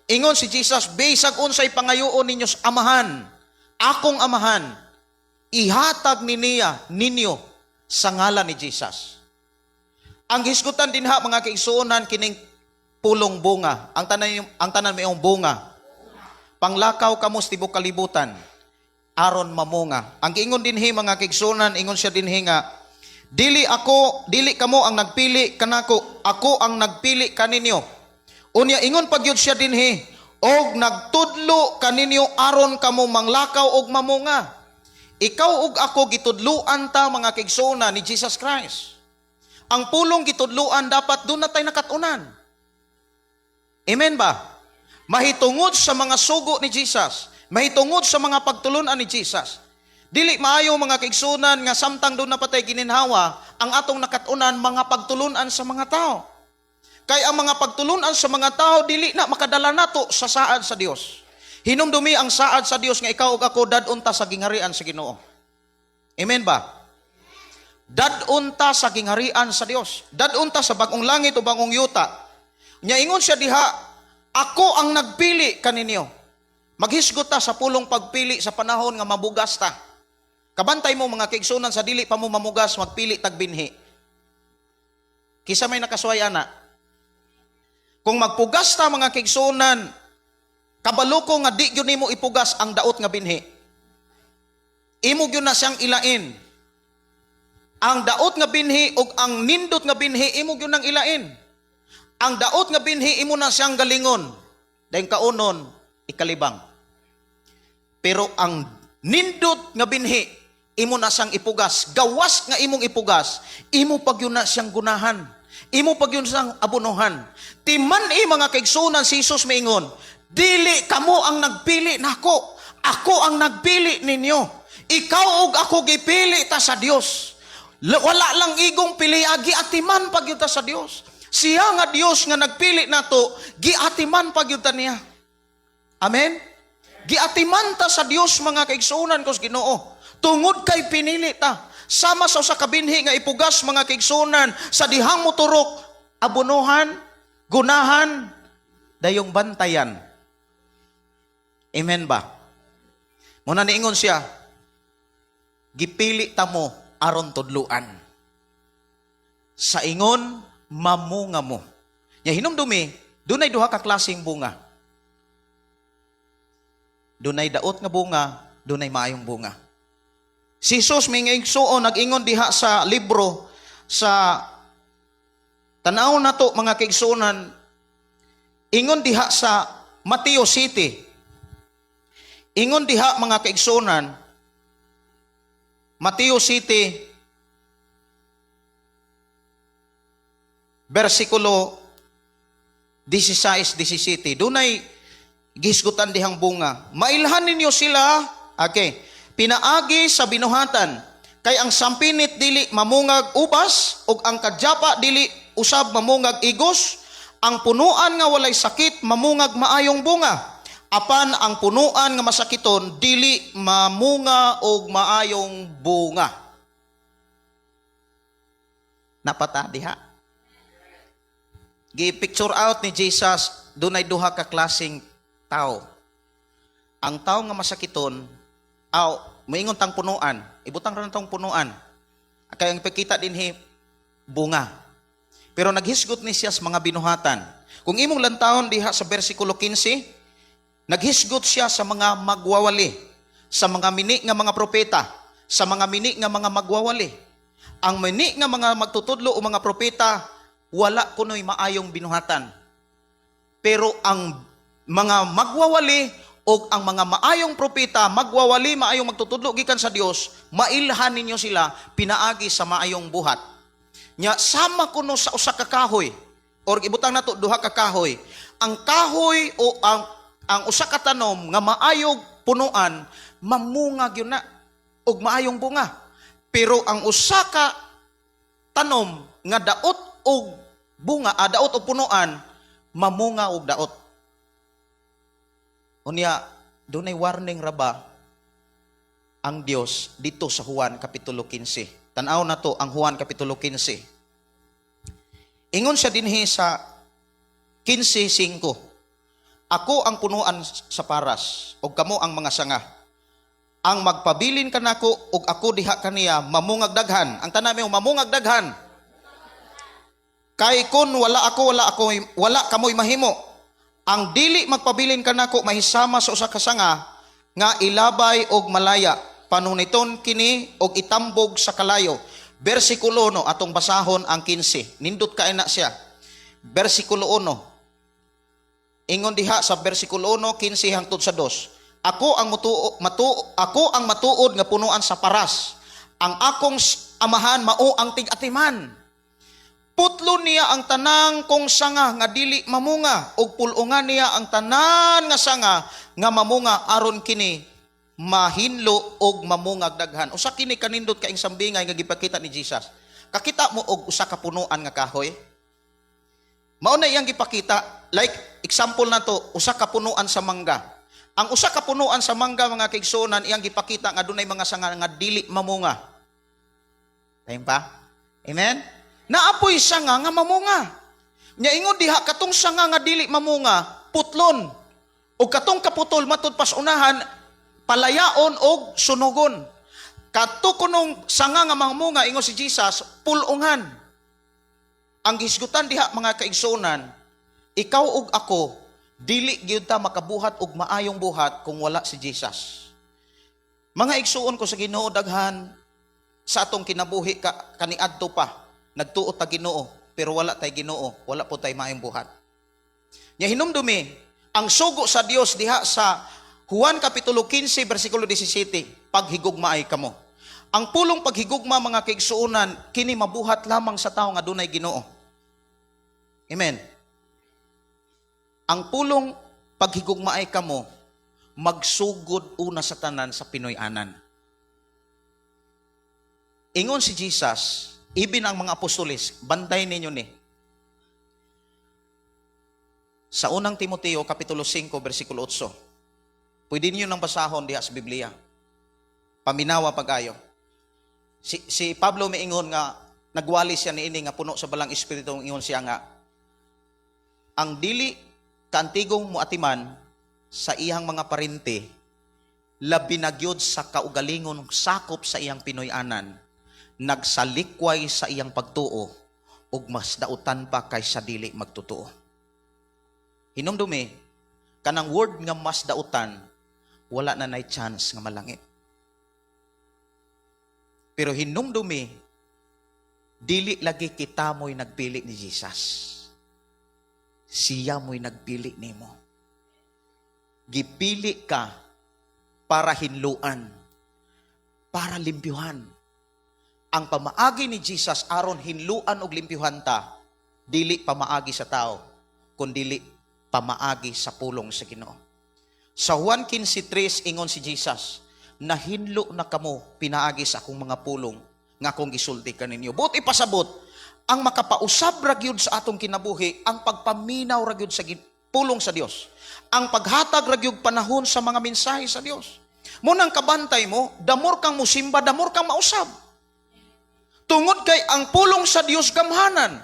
Ingon si Jesus, "Bisag unsay pangayoon ninyo sa Amahan, akong Amahan, ihatag ni niya ninyo sa ngalan ni Jesus." Ang hisgutan dinha, mga kaigsuonan, kining pulong bunga. Ang tanan mayong bunga. Panglakaw kamo sa tibok kalibutan aron mamunga. Ang giingon dinhi, mga kaigsuonan, ingon siya dinhi nga dili ako, dili kamo ang nagpili kanako, ako ang nagpili kaninyo. Unya ingon pagyud siya dinhi, og nagtudlo kaninyo aron kamo manglakaw og mamunga. Ikaw ug ako gitudluan ta, mga kaigsuonan, ni Jesus Christ. Ang pulong gitudluan, dapat duna tay nakatunan. Amen ba? Mahitungod sa mga sugo ni Jesus, mahitungod sa mga pagtulunan ni Jesus. Dili maayo, mga kaigsuonan, nga samtang duna pa tay gininhawa, ang atong nakatunan mga pagtulunan sa mga tao. Kay ang mga pagtulunan sa mga tao dili na makadala nato sa saad sa Dios. Hinumdumi ang saad sa Dios nga ikaw ug ako dad-on ta sa gingharian sa Ginoo. Amen ba? Dad-on ta sa gingharian sa Dios. Dad-on ta sa bagong langit o bagong yuta. Nya ingon siya diha, "Ako ang nagpili kaninyo." Maghisgot ta sa pulong pagpili sa panahon nga mabugas ta. Kabantay mo, mga kaigsuonan, sa dili pa mo mamugas, magpili tag binhi. Kinsa may nakasuway ana? Kung magpugas ta, mga kaigsuonan, kabalo ko nga di gyud nimo ipugas ang daot nga binhi. Imo gyud na siyang ilain. Ang daot nga binhi ug ang nindot nga binhi, imo gyud nang ilain. Ang daot nga binhi, imo na siyang galingon. Dayon kaunon, ikalibang. Pero ang nindot nga binhi, imo na siyang ipugas. Gawas nga imong ipugas, imo pag yun na siyang gunahan. Imo pag yun siyang abunuhan. Timan-i, mga kaigsuonan, si Jesus maingon, "Dili kamo ang nagpili nako. Ako ang nagpili ninyo." Ikaw ug ako gipili ta sa Dios. Wala lang igong pilia, giatiman pag ta sa Dios. Siya nga Dios nga nagpili nato, giatiman pag ta niya. Amen? Giatiman ta sa Dios, mga kaigsuonan ko sa Ginoo. Tungod kay pinili ta. Sama sa usa ka binhi nga ipugas, mga kaigsuonan, sa dihang moturok, abunuhan, gunahan, dayong bantayan. Amen ba? Muna niingon siya, "Gipili ta mo aron tudluan. Sa ingon, mamunga mo." Nya hinumdumi, dunay duha ka klaseng bunga. Dunay daot nga bunga, dunay maayong bunga. Si Jesus, mga igsuon, nag-ingon diha sa libro sa tanaw nato, mga kaigsuonan, ingon diha sa Mateo City. Ingon diha, mga kaigsuonan, Mateo City, versikulo 16, 17. Dunay gisgutan dihang bunga. Mailhan ninyo sila, okay, pinaagi sa binuhatan. Kay ang sampinit dili mamungag ubas, ug ang kadyapa dili usab mamungag igos, ang punuan nga walay sakit mamungag maayong bunga. Apan ang punuan nga masakiton dili mamunga og maayong bunga. Napata diha. Gi-picture out ni Jesus, dunay duha ka klaseng tao. Ang tao nga masakiton, aw, moingon tang punuan, ibutang ra tong punuan. Kay ang ipakita dinhi bunga. Pero naghisgot ni siya sa mga binuhatan. Kung imong lantawon diha sa bersikulo 15, naghisgot siya sa mga magwawali, sa mga mini nga mga propeta, sa mga mini nga mga magwawali. Ang mini nga mga magtutudlo o mga propeta, wala kuno'y maayong binuhatan. Pero ang Mga magwawali og ang mga maayong propeta, magwawali, maayong magtutudlo gikan sa Dios, mailhan ninyo sila pinaagi sa maayong buhat. Nya sama kuno sa usa ka kahoy or ibutang nato duha ka kahoy. Ang kahoy o ang usa ka tanom nga maayog punuan, mamunga gyud na og maayong bunga. Pero ang usa ka tanom nga daot og bunga, daot og punuan, mamunga og daot. Unya, dunay warning ra ba ang Dios dito sa Juan Kapitulo 15? Tan-aw na to ang Juan Kapitulo 15. Ingon siya dinhi sa 15:5. "Ako ang punuan sa paras, ug kamo ang mga sanga. Ang magpabilin kanako ug ako diha kaniya, mamungag daghan." Ang tanan mo, "Mamungag daghan." "Kay kun wala ako, wala kamoy mahimo. Ang dili magpabilin kanako mahisama sa usa ka sanga nga ilabay og malaya. Panuniton kini og itambog sa kalayo." Bersikulo 1, atong basahon ang 15. Nindot kay na siya. Bersikulo 1. Ingon diha sa bersikulo 1, 15 hangtod sa 2. Ako ang matuod nga punuan sa paras. Ang akong amahan mao ang tig-atiman. Putlo niya ang tanang kong sanga nga dili mamunga ug pul-ungan niya ang tanan nga sanga nga mamunga aron kini mahinlo og mamungag daghan. Usa kini kanindot kaing sambingay nga gipakita ni Jesus. Kakita mo og usa ka punuan nga kahoy? Mao na iyang gipakita, like example na to, usa ka punuan sa mangga. Ang usa ka punuan sa mangga, mga kaigsuonan, iyang gipakita nga dunay mga sanga nga dili mamunga. Tayo pa? Amen? Naapoy sanga nga mamunga. Nya ingon diha, katong sanga nga dili mamunga, putlon. Og katong kaputol matud pas unahan, palayaon og sunugon. Kato kunong sanga nga mamunga, ingon si Jesus, pulungan. Ang hisgutan diha, mga kaigsuonan, ikaw ug ako dili gyud ta makabuhat og maayong buhat kung wala si Jesus. Mga igsuon ko sa Ginoo, daghan sa atong kinabuhi ka kaniadto pa nagtuo ta Ginoo, pero wala tay Ginoo, wala po tay maayong buhat. Nya hinumdumi ang sugo sa Dios diha sa Juan Kapitulo 15 bersikulo 17, "Paghigugmaay kamo." Ang pulong paghigugma, mga kaigsuonan, kini mabuhat lamang sa tao nga dunay Ginoo. Amen. Ang pulong paghigugmaay kamo magsugod una sa tanan sa Pinoy-anan. Ingon si Jesus, ibin ang mga apostoles, bantay ninyo ni. Sa Unang Timoteo, Kapitulo 5, versikulo 8. Pwede niyo nang basahon diha sa Biblia. Paminawa pag-ayo. Si Pablo miingon nga, nagwali siya niini nga puno sa Balang Espiritu, ingon siya nga, ang dili kaantigong muatiman sa iyang mga parente, labi na gyud sa kaugalingon sakop sa iyang Pinoy-anan, nagsalikway sa iyang pagtuo ug mas dautan pa kaysa dili magtotoo. Hinumdumi, kanang word nga mas dautan, wala na nay chance nga malangit. Pero hinumdumi, dili lagi kita mo'y nagpili ni Jesus. Siya mo'y nagpili nimo. Gipili ka para hinluan, para limpyuhan. Ang pamaagi ni Jesus aron hinluan og limpyuhan ta, dili pamaagi sa tao, kundili pamaagi sa pulong sa Ginoo. Sa Juan 15:3, ingon si Jesus, "Nahinlo na kamo pinaagi sa akong mga pulong nga akong gisulti kaninyo." Buot ipasabot, ang makapausab ra gyud sa atong kinabuhi, ang pagpaminaw ra gyud sa pulong sa Dios. Ang paghatag ra gyud panahon sa mga mensahe sa Dios. Munang kabantay mo, damor kang musimba, damor kang mausab. Tungod kay ang pulong sa Dios gamhanan.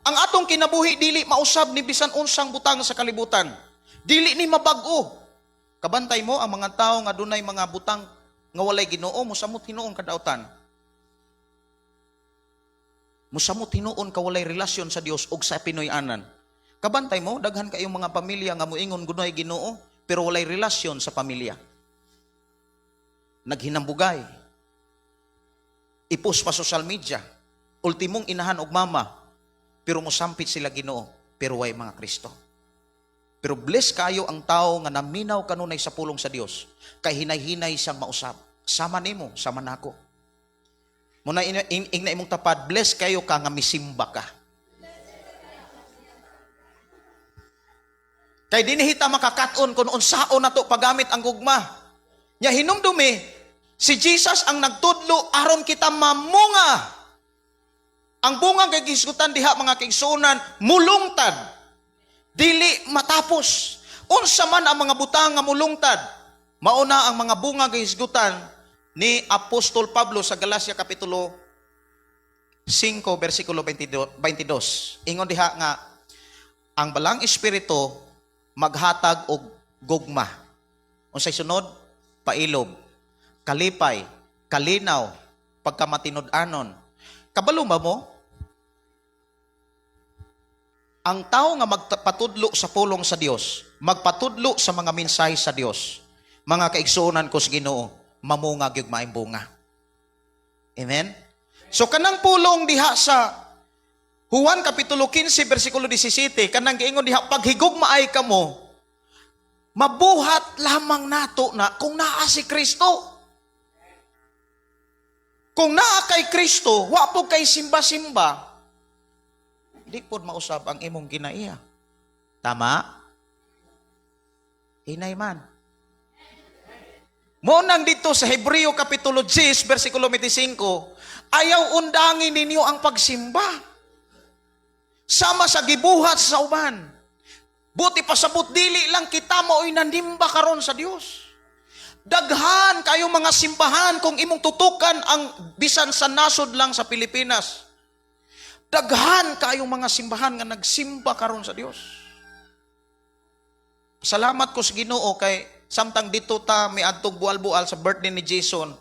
Ang atong kinabuhi dili mausab ni bisan unsang butang sa kalibutan. Dili ni mabag-o. Kabantay mo ang mga tao nga dunay mga butang nga walay Ginoo, mosamot hinuon kadautan. Mosamot hinuon ka walay relasyon sa Dios ug sa Pinoy-anan. Kabantay mo, daghan kayong mga pamilya nga moingon gunay Ginoo, pero walay relasyon sa pamilya. Naghinambugay. I-post pa social media. Ultimong inahan og mama, pero mosampit sila Ginoo, pero way mga Kristo. Pero bless kayo ang tao nga naminaw kanunay sa pulong sa Dios. Kay hinay-hinay siyang mausab. Sama nimo, sama nako. Muna ingna imong tapad, bless kayo ka nga misimba ka. Kay dinhi ta makakat-on kung unsaon nato paggamit ang gugma. Nya hinumdumi, si Jesus ang nagtudlo aron kita mamunga. Ang bunga kay gisgutan diha, mga kaigsuonan, mulungtad. Dili matapos. Unsa man ang mga butang nga mulungtad, mauna ang mga bunga kay gisgutan ni Apostol Pablo sa Galacia Kapitulo 5, versikulo 22. Ingon diha nga, ang balang espiritu maghatag og gugma. Unsay sunod? Pailob, kalipay, kalinaw, pagkamatinud-anon. Kabalo ba mo? Ang tao nga magpatudlo sa pulong sa Dios, magpatudlo sa mga mensahe sa Dios, mga kaigsuonan ko sa Ginoo, mamunga gyud maayong bunga. Amen? So kanang pulong diha sa Juan Kapitulo 15, versikulo 17, kanang giingon diha, paghigugmaay kamo, mabuhat lamang nato na kung naa si Kristo. Kung naa kay Kristo, wa po kay simba-simba, di pod mausab ang imong ginaiya. Tama? Hinay man. Mo nang dito sa Hebreo Kapitulo 10, versikulo 25, ayaw undangin ninyo ang pagsimba. Sama sa gibuhat sa uban. Buti pasabot dili lang kita mao'y nanimba karon sa Dios. Daghan kayo mga simbahan kung imong tutukan ang bisan sa nasod lang sa Pilipinas. Daghan kayong mga simbahan nga nagsimba karon sa Dios. Salamat ko sa Ginoo kay samtang dito ta miadtog bual-bual sa birthday ni Jason.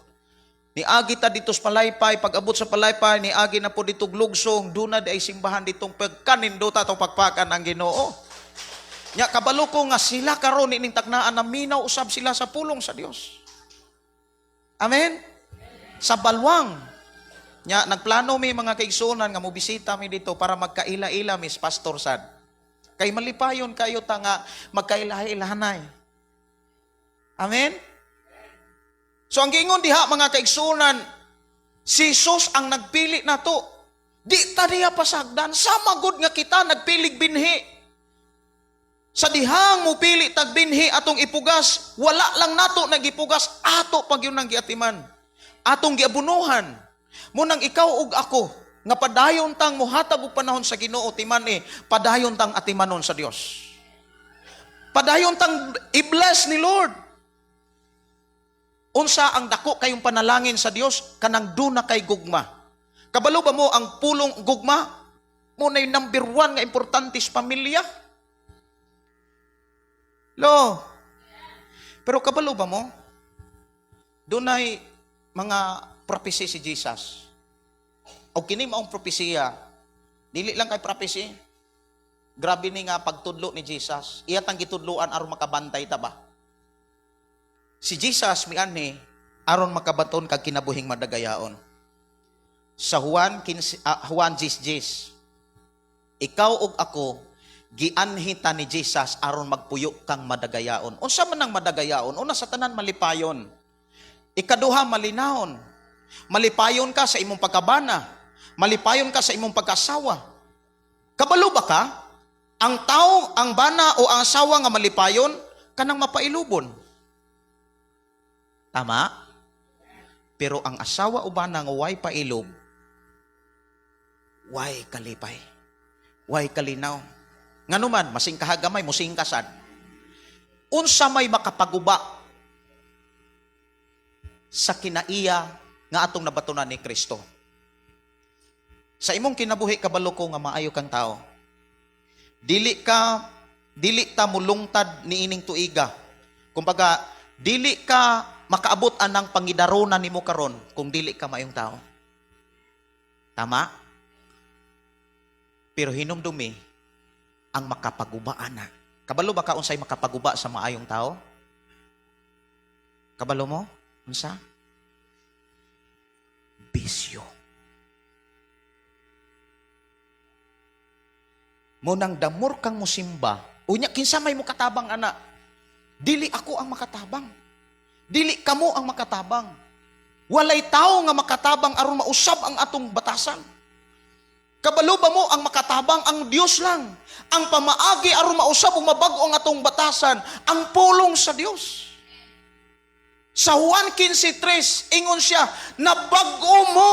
Niagi ta dito sa Palaypay, pag-abot sa Palaypay, niagi na po dito Lugsong, duna di ay simbahan ditong pagkanindota atong pagpakan ang Ginoo. Nya kabalo ko nga sila karon ining taknaan na minaw usab sila sa pulong sa Dios. Amen. Sa Balwang. Nya nagplano mi mga kaigsuonan nga mobisita mi dito para magkaila-ila mis Pastor Sad. Kay malipayon kayo ta nga magkaila-ilahanay. Amen. So ang giingon diha mga kaigsuonan, si Jesus ang nagpili nato. Di ta niya pasagdan, sama gud nga kita nagpilig binhi. Sa dihang mupili tag binhi atong ipugas, wala lang nato nagipugas, ato pag yun ang giatiman. Atong giabunuhan. Munang ikaw ug ako, nga padayon tang muhatag og panahon sa Ginoo, timan padayon tang atimanon sa Dios. Padayon tang i-bless ni Lord. Unsa ang dako kayong panalangin sa Dios kanang duna kay gugma. Kabalo ba mo ang pulong gugma? Mo na yung number 1 nga importante sa pamilya. Lo. Pero kabalo ba mo? Dunay mga prophecy si Jesus. O kini maong propesiya, dili lang kay prophecy. Grabe ni nga pagtudlo ni Jesus. Iya tang gitudloan aron makabantay ta ba? Si Jesus mianhi aron makabaton kag kinabuhing madagayaon. Sa Juan 15, Juan 10:10, ikaw ug ako gianhi ta ni Jesus aron magpuyo kang madagayaon. Unsa man ang madagayaon? Una sa tanan, malipayon. Ikaduha, malinahon. Malipayon ka sa imong pagkabana. Malipayon ka sa imong pagkasawa. Kabalo ba ka? Ang tao, ang bana o ang asawa nga malipayon, kanang mapailubon. Tama? Pero ang asawa o bana nga way pailob, way kalipay, way kalinaw. Nganuman, masingkahagamay, musingkasad. Unsa may makapaguba sa kinaiya nga atong nabatunan ni Kristo? Sa imong kinabuhi, kabalo ko nga maayo kang tao. Dili ta mulungtad niining tuiga. Kumbaga, dili ka makaabot anang pangidaronan nimo karon kung dili ka maayong tao. Tama? Pero hinumdumi ang makapaguba ana. Kabalo ba ka unsay makapaguba sa maayong tao? Kabalo mo? Unsa? Bisyo. Munang damor kang musimba, Unya kinsa may mukatabang ana? Dili ako ang makatabang. Dili kamo ang makatabang. Walay tao nga makatabang aron mausab ang atong batasan. Kabalo ba mo ang makatabang ang Dios lang? Ang pamaagi aron mausab ug mabag-o ang atong batasan, ang pulong sa Dios. Sa Juan 15:3, ingon siya, nabag-o mo,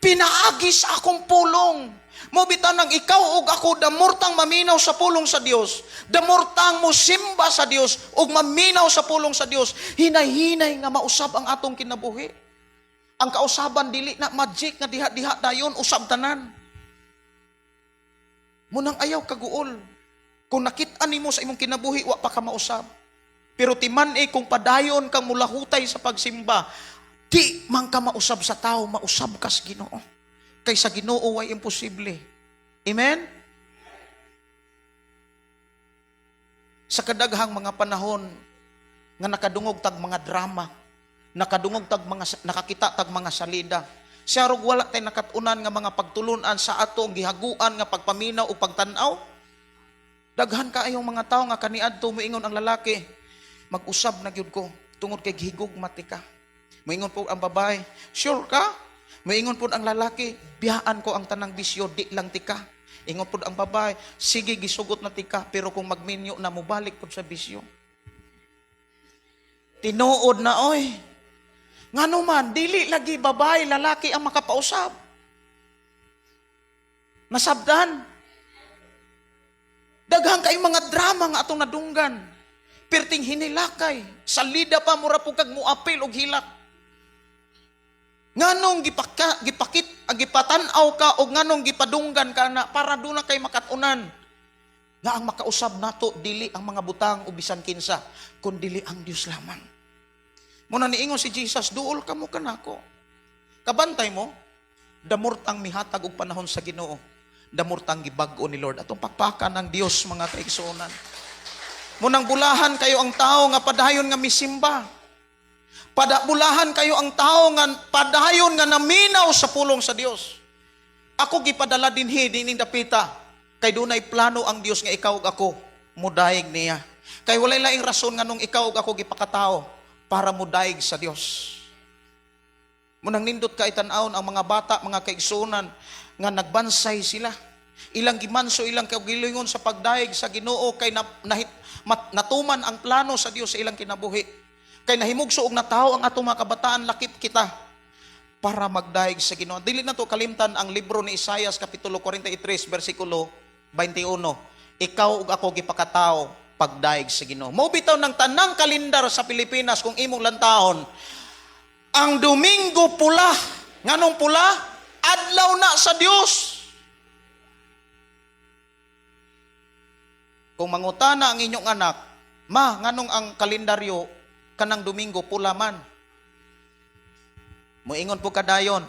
pinaagi sa akong pulong. Mo bitaw nang ikaw ug ako damurtang maminaw sa pulong sa Dios, damurtang mo simba sa Dios ug maminaw sa pulong sa Dios, hinay-hinay nga mausab ang atong kinabuhi. Ang kausaban dili na magic nga diha-diha dayon usab tanan. Munang ayaw kaguol. Kung nakit-an nimo sa imong kinabuhi, wa pa ka mausab. Pero timan-i kung padayon kang mulahutay sa pagsimba, di man ka mausab sa tao, mausab ka sa Ginoo. Kay sa Ginoo way imposible. Amen? Sa kadaghang mga panahon nga nakadungog tag mga drama, nakadungog tag mga, nakakita tag mga salida, siya rog wala tay nakat-unan nga mga pagtulunan sa atong gihaguan nga pagpaminaw o pagtan-aw. Daghan kaayong mga tawo nga kaniadto moingon ang lalaki, mag-usab na gyud ko tungod kay gihigugma tika. Moingon po ang babae, sure ka? Moingon po ang lalaki, biyaan ko ang tanang bisyo, di lang tika. Ingon po ang babae, sige gisugot na tika, pero kung magminyo na mobalik po sa bisyo. Tinuod na oy. Ngano man, dili lagi babae, lalaki ang makapausab. Nasabdan. Daghan kayong mga drama nga atong nadunggan. Perting hinilakay, salida pa mura po kag muapil og hilak. Nganong gipakit, gipatan-aw ka og nganong gipadunggan ka na para duna kay makatunan. Nga ang makausab nato dili ang mga butang o bisan kinsa, kun dili ang Dios lamang. Muna niingon si Jesus, duol ka mo kanako. Kabantay mo, damurtang mihatag og panahon sa Ginoo. Damurtang gibag-o ni Lord. Atong pakpakan ng Dios mga kaigsuonan. Munang bulahan kayo ang tao nga padayon nga misimba. Padabulahan kayo ang tao nga padayon nga naminaw sa pulong sa Dios. Ako gipadala dinhi dining dapita kay dunay plano ang Dios nga ikaw ug ako mudayeg niya. Kay walay laing rason nganong ikaw ug ako gipakatao para mudayeg sa Dios. Munang nindot ka itan-awon ang mga bata, mga kaigsuonan nga nagbansay sila. Ilang gimanso, ilang kaugalingon sa pagdayeg sa Ginoo kay natuman ang plano sa Dios sa ilang kinabuhi. Kay nahimugso og natawo ang atong mga kabataan, lakip kita para magdayeg sa Ginoo. Dili na to kalimtan ang libro ni Isaias kapitulo 43 bersikulo 21. Ikaw ug ako gipakatao pagdayeg sa Ginoo. Mao bitaw ng tanang kalendar sa Pilipinas kung imong lantahon, ang Domingo pula. Nganong pula? Adlaw na sa Dios. Kung mangutana ang inyong anak, ma, nganong ang kalendaryo kanang Domingo pula man? Moingon po kadayon,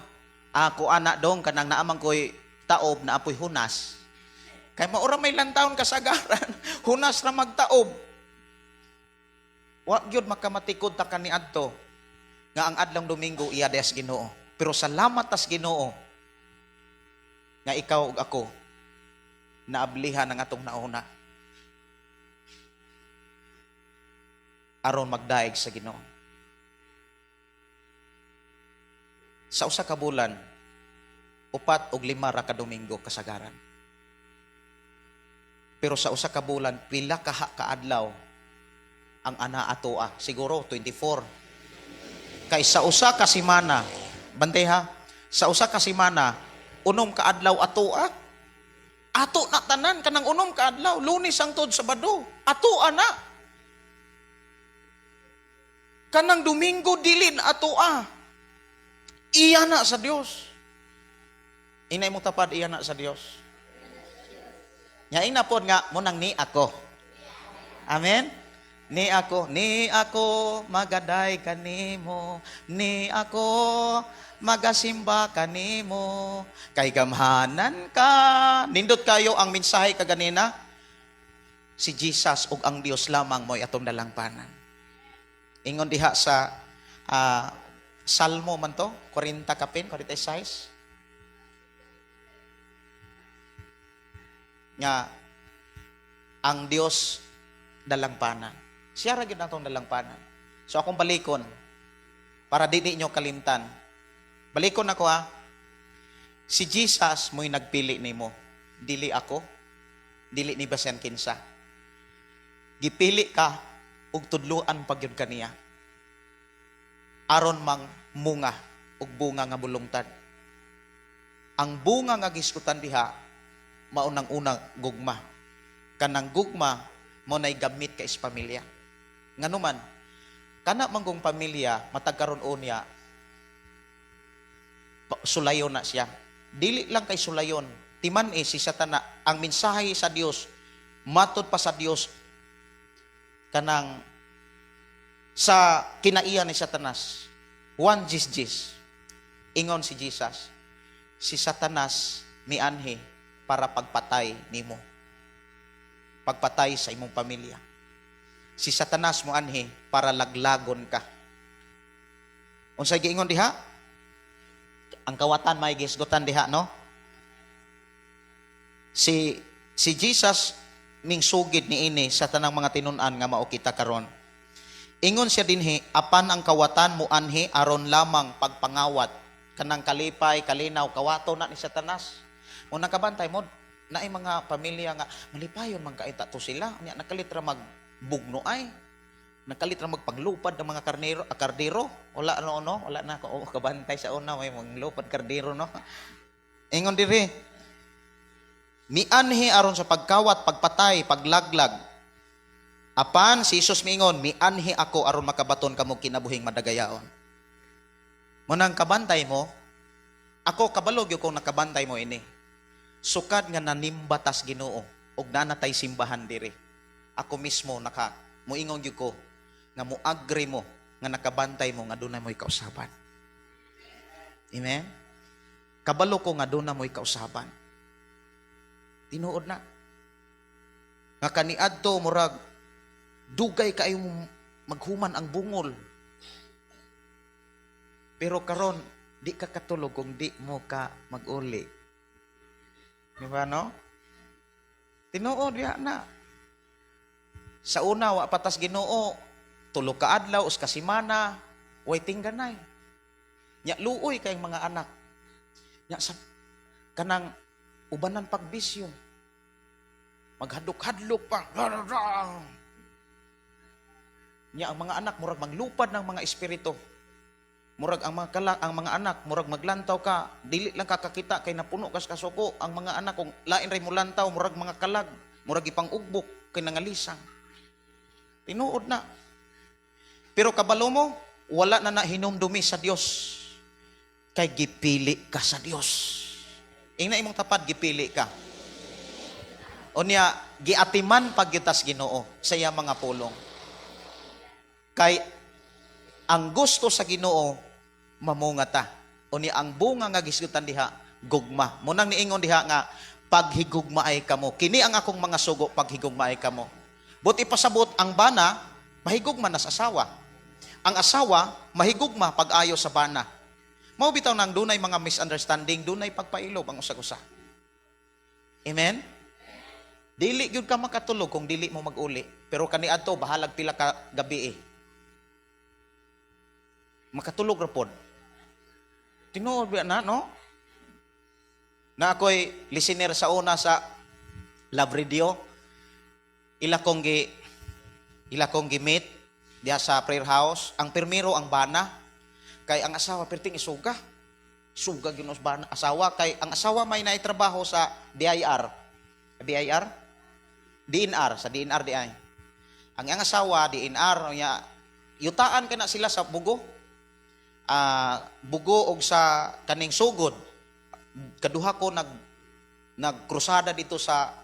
ako anak dong kanang naamang ko'y taob na apoy hunas. Kay maura may lantawon kasagaran, hunas ra magtaob. Wa gyud makamatikod ta kaniadto nga ang adlong Domingo iya des Ginoo. Pero salamat tas Ginoo nga ikaw ug ako naablihan ang atong nauna aron magdaig sa Ginoo. Sa usa ka bulan, 4 og 5 ra ka Domingo kasagaran. Pero sa usa ka bulan, pila ka kaadlaw ang ana atoa? Siguro 24. Kay sa usa ka semana, bantay ha, sa usa ka semana, 6 ka adlaw atoa. Ato na tanan kanang 6 ka adlaw, Lunes hangtod Sabado, atoa na. Kanang Domingo dili na atoa. Iya na sa Dios. Inay mo tapad, iya na sa Dios. Nya ina pod nga munang ni ako. Amen. Ni ako magaday kanimo, ni ako magasimba kanimo, kay gamhanan ka. Nindot kayo ang mensahe kaganina. Si Jesus ug ang Dios lamang mo'y atong dalangpanan. Ingon diha sa Salmo man to, 40 kapin, 46. Nga Ang Dios dalangpanan. Siya ra gyud atong dalangpanan. So akong balikon para di ninyo kalimtan. Balikon ako ha. Si Jesus mo'y nagpili nimo. Dili ako. Dili ni basen kinsa. Gipili ka ug tudluan pa gyud kaniya. Aron mang munga ug bunga nga bulungtad. Ang bunga nga gisgutan diha mao nang una, gugma. Kanang gugma mo nay gamit kay sa pamilya. Nganuman kana manggong pamilya matag karon unya sulayon na siya. Dili lang kay sulayon. Timan eh si Satana ang mensahe sa Dios, matod pa sa Dios kanang sa kinaiya ni Satanas. Juan 10:10. Ingon si Jesus, si Satanas mianhi para pagpatay nimo. Pagpatay sa imong pamilya. Si Satanas moanhi para laglagon ka. Unsay giingon diha? Ang kawatan may gisgutan diha, no? Si si Jesus mingsugid niini sa tanang mga tinun-an nga mao kita karon. Ingon siya dinhi, apan ang kawatan muanhi aron lamang pagpangawat kanang kalipay, kalinaw, kawato na ni Satanas. Mo nakabantay mo naay mga pamilya nga malipayon man kaita to sila, nya nakalit ra magbugno ay. Nakalit ra magpaglupad ng mga karnero, kardero. Wala ano no, wala na ako, oh, kabantay sa una may maglupad kardero, no. Ingon diri, mianhi aron sa pagkawat, pagpatay, paglaglag. Apan si Jesus miingon, mianhi ako aron makabaton kamo kinabuhing madagayaon. Munang kabantay mo, ako kabalo gyud kung nakabantay mo ini. Sukad nga nanimba tas Ginoo og nanatay simbahan diri. Ako mismo naka muingon gyud ko nga mo-agree mo nga nakabantay mo nga dunay mo'y kausaban. Amen? Kabalo ko nga duna mo'y kausaban. Tinuod na. Nga kaniadto murag dugay kaayo maghuman ang bungol. Pero karon di ka katulog kung di mo ka mag-uli. Di ba, no? Tinuod diha na. Sa una wa patas Ginoo, 3 ka adlaw us ka semana, way tingganay. Nya luoy kayong mga anak. Nya sa kanang ubanan pagbisyo. Maghadlok-hadlok pa. Nya ang mga anak murag maglupad ng mga espiritu. Murag ang mga kala, ang mga anak murag maglantaw ka, dili lang ka kakita kay napuno kas kasuko. Ang mga anak kung lain ray mulantaw, murag mga kalag, murag ipang-ugbok kay nangalisang. Tinuod na. Pero kabalo mo, wala na na hinumdumi sa Dios. Kay gipili ka sa Dios. Ingna imong tapad, gipili ka. Unya giatiman pagyutas Ginoo sa iyang mga pulong. Kay ang gusto sa Ginoo mamunga ta. Unya ang bunga nga gisgutan diha gugma. Munang niingon diha nga paghigugmaay kamo. Kini ang akong mga sugo, paghigugmaay kamo. Buti pasabot ang bana mahigugma na sa asawa. Ang asawa mahigugma pag-ayo sa bana. Mao bitaw nang dunay mga misunderstanding, dunay pagpailob ang usag-usa. Amen? Dili gyud ka makatulog kung dili mo mag-uli. Pero kaniadto bahalag pila ka gabi eh. Makatulog ra pod. Tinuod ba na, no? Na ako'y listener sa una sa Love Radio. Ila kong gi-meet diha sa prayer house. Ang pirmiro ang bana. Kay ang asawa perting isuga. Suga gyud bana asawa kay ang asawa may naitrabaho sa DIR. BIR? DNR, sa DNR di ay. Ang asawa DNR nya yutaan kana sila sa Bugo. Bugo og sa kaning Sugod. Kaduha ko nagkrusada dito sa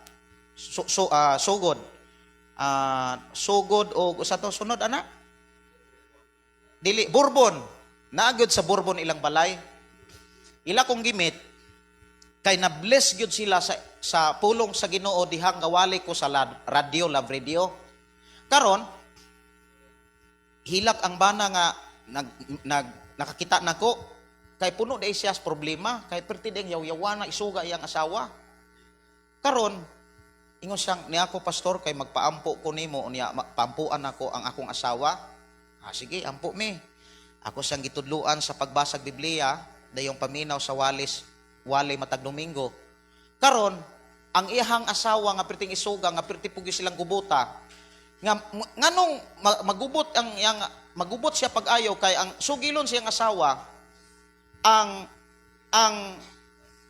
Sugod. Sugod og usa to sunod ana? Dili Bourbon. Naagod sa Bourbon ilang balay. Ila kong gimit kay na-bless gyud sila sa pulong sa Ginoo dihang gawali ko sa radio, Love Radio. Karon hilak ang bana nga nag nakakita nako kay puno di siya sa problema kay perti ding yaw-yawa na isuga iyang asawa. Karon Ingon siyang ni ako, "Pastor, kay magpaampo ko nimo, unya paampuan ako ang akong asawa." "Ah, sige, ampo mi." Ako siyang gitudluan sa pagbasag Biblia, dayong paminaw sa walis, wali matag Domingo. Karon, ang iyahang asawa nga perting isuga, nga perti pugi silang gubuta, nga nganong magubot ang iyang magubot siya pag-ayo kay ang sugilon siyang asawa, ang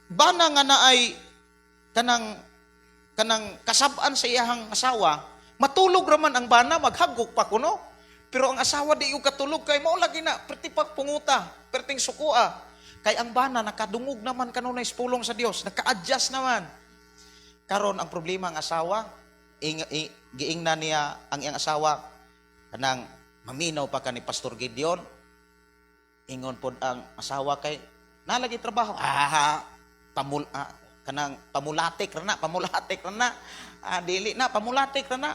bana nga naay kanang kanang kasab-an sa iyahang asawa, matulog raman ang bana, maghagok pa kuno. Pero ang asawa di yung katulog kay mao lagi na perti pa punguta, perting sukua. Kay ang bana nakadungog naman kanunay sa pulong sa Dios, naka-adjust naman. Karon ang problema ang asawa, giingna niya ang iyang asawa kanang, "Maminaw pa ka ni Pastor Gideon." Ingon pod ang asawa kay nalagi trabaho. Ah, kanang pamulatik ra na, pamulatik ra na. Ah, dili na, pamulatik ra na.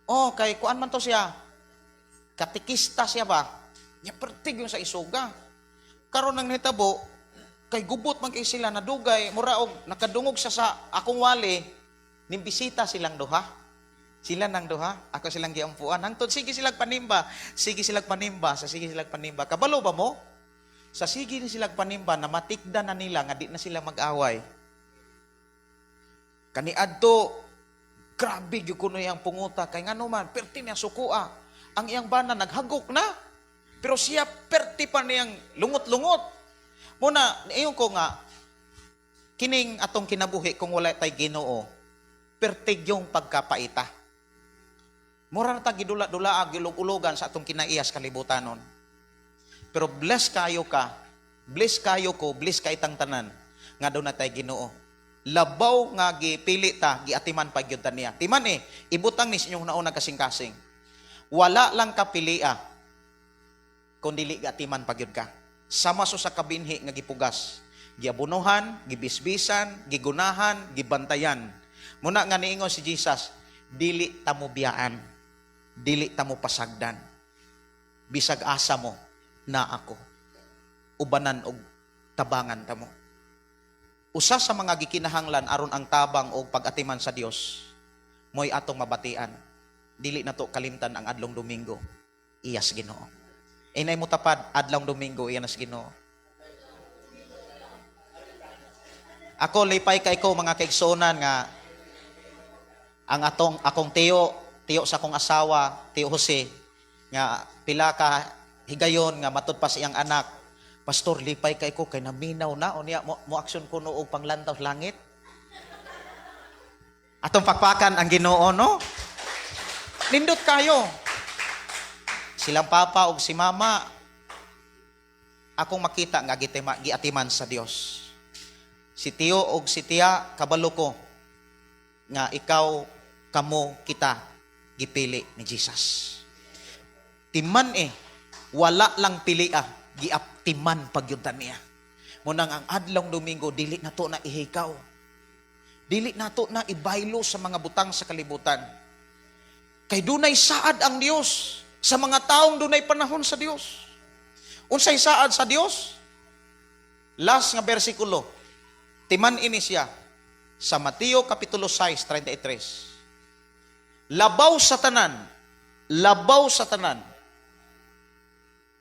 Oh, kay kuan man to siya. Katikista siya ba? Nya pertig yung sa isuga. Karon nang nitabo, kay gubot man kay sila nadugay, mura og nakadungog siya sa akong wali, nimbisita silang duha. Sila nang duha, ako silang giampuan. Hangtod sige silang panimba, sige silang panimba, sa sige silang panimba. Kabalo ba mo? Sa sige ni silang panimba, na matikda na nila nga di na sila mag-away. Kaniadto, grabe gyud kuno iyang punguta kay ngano man perti niya sukua. Ang iyang bana naghagok na. Pero siya perti pa niyang lungot-lungot. Muna, iyon ko nga kining atong kinabuhi kung wala tay Ginoo, pertig yung pagkapaita. Mura na ta gidula-dula, gilug-ulugan sa atong kinaiyas kalibutanon. Pero bless kayo ka, bless kayo ko, bless kay tang tanan nga duna tay Ginoo. Labaw nga gipili ta, giatiman pa gyud ta niya. Timan eh, ibutang ni sa inyong nauna kasing-kasing. Wala lang kapilia kung dili giatiman pa gyud ka. Sama so sa kabinhi nga gipugas. Giabunuhan, gibisbisan, gigunahan, gibantayan. Muna nga niingon si Jesus, dili ta mo biyaan, dili ta mo pasagdan. Bisag asa mo, na ako. Ubanan og tabangan ta mo. Usa sa mga gikinahanglan aron ang tabang og pag-atiman sa Dios, mo'y atong mabatian. Dili nato kalimtan ang adlong Domingo. Iyas Ginoo. Inay mo tapad, adlong Domingo, iya na sa Ginoo. Ako lipay kay ko, mga kaigsuonan, nga ang atong akong tiyo, tiyo sa akong asawa, Tiyo Jose, nga pila ka higayon nga matud pa sa iyang anak, "Pastor, lipay kay ko kay naminaw na unya mo aksyon kuno og panglantaw sa langit." Atong pakpakan ang Ginoo, no? Nindot kayo. Silang papa og si mama, akong makita nga giatiman sa Dios. Si tiyo og si tiya, kabalo ko nga ikaw, kamo, kita gipili ni Jesus. Timan eh, wala lang pilia, giaptiman pagyud ta niya. Munang ang adlong Domingo, dili nato na ihikaw. Dili nato na ibaylo sa mga butang sa kalibutan. Kay dunay saad ang Dios sa mga taong dunay panahon sa Dios. Unsay saad sa Dios? Last nga bersikulo. Timan ini siya sa Mateo Kapitulo 6:33. Labaw sa tanan, labaw sa tanan,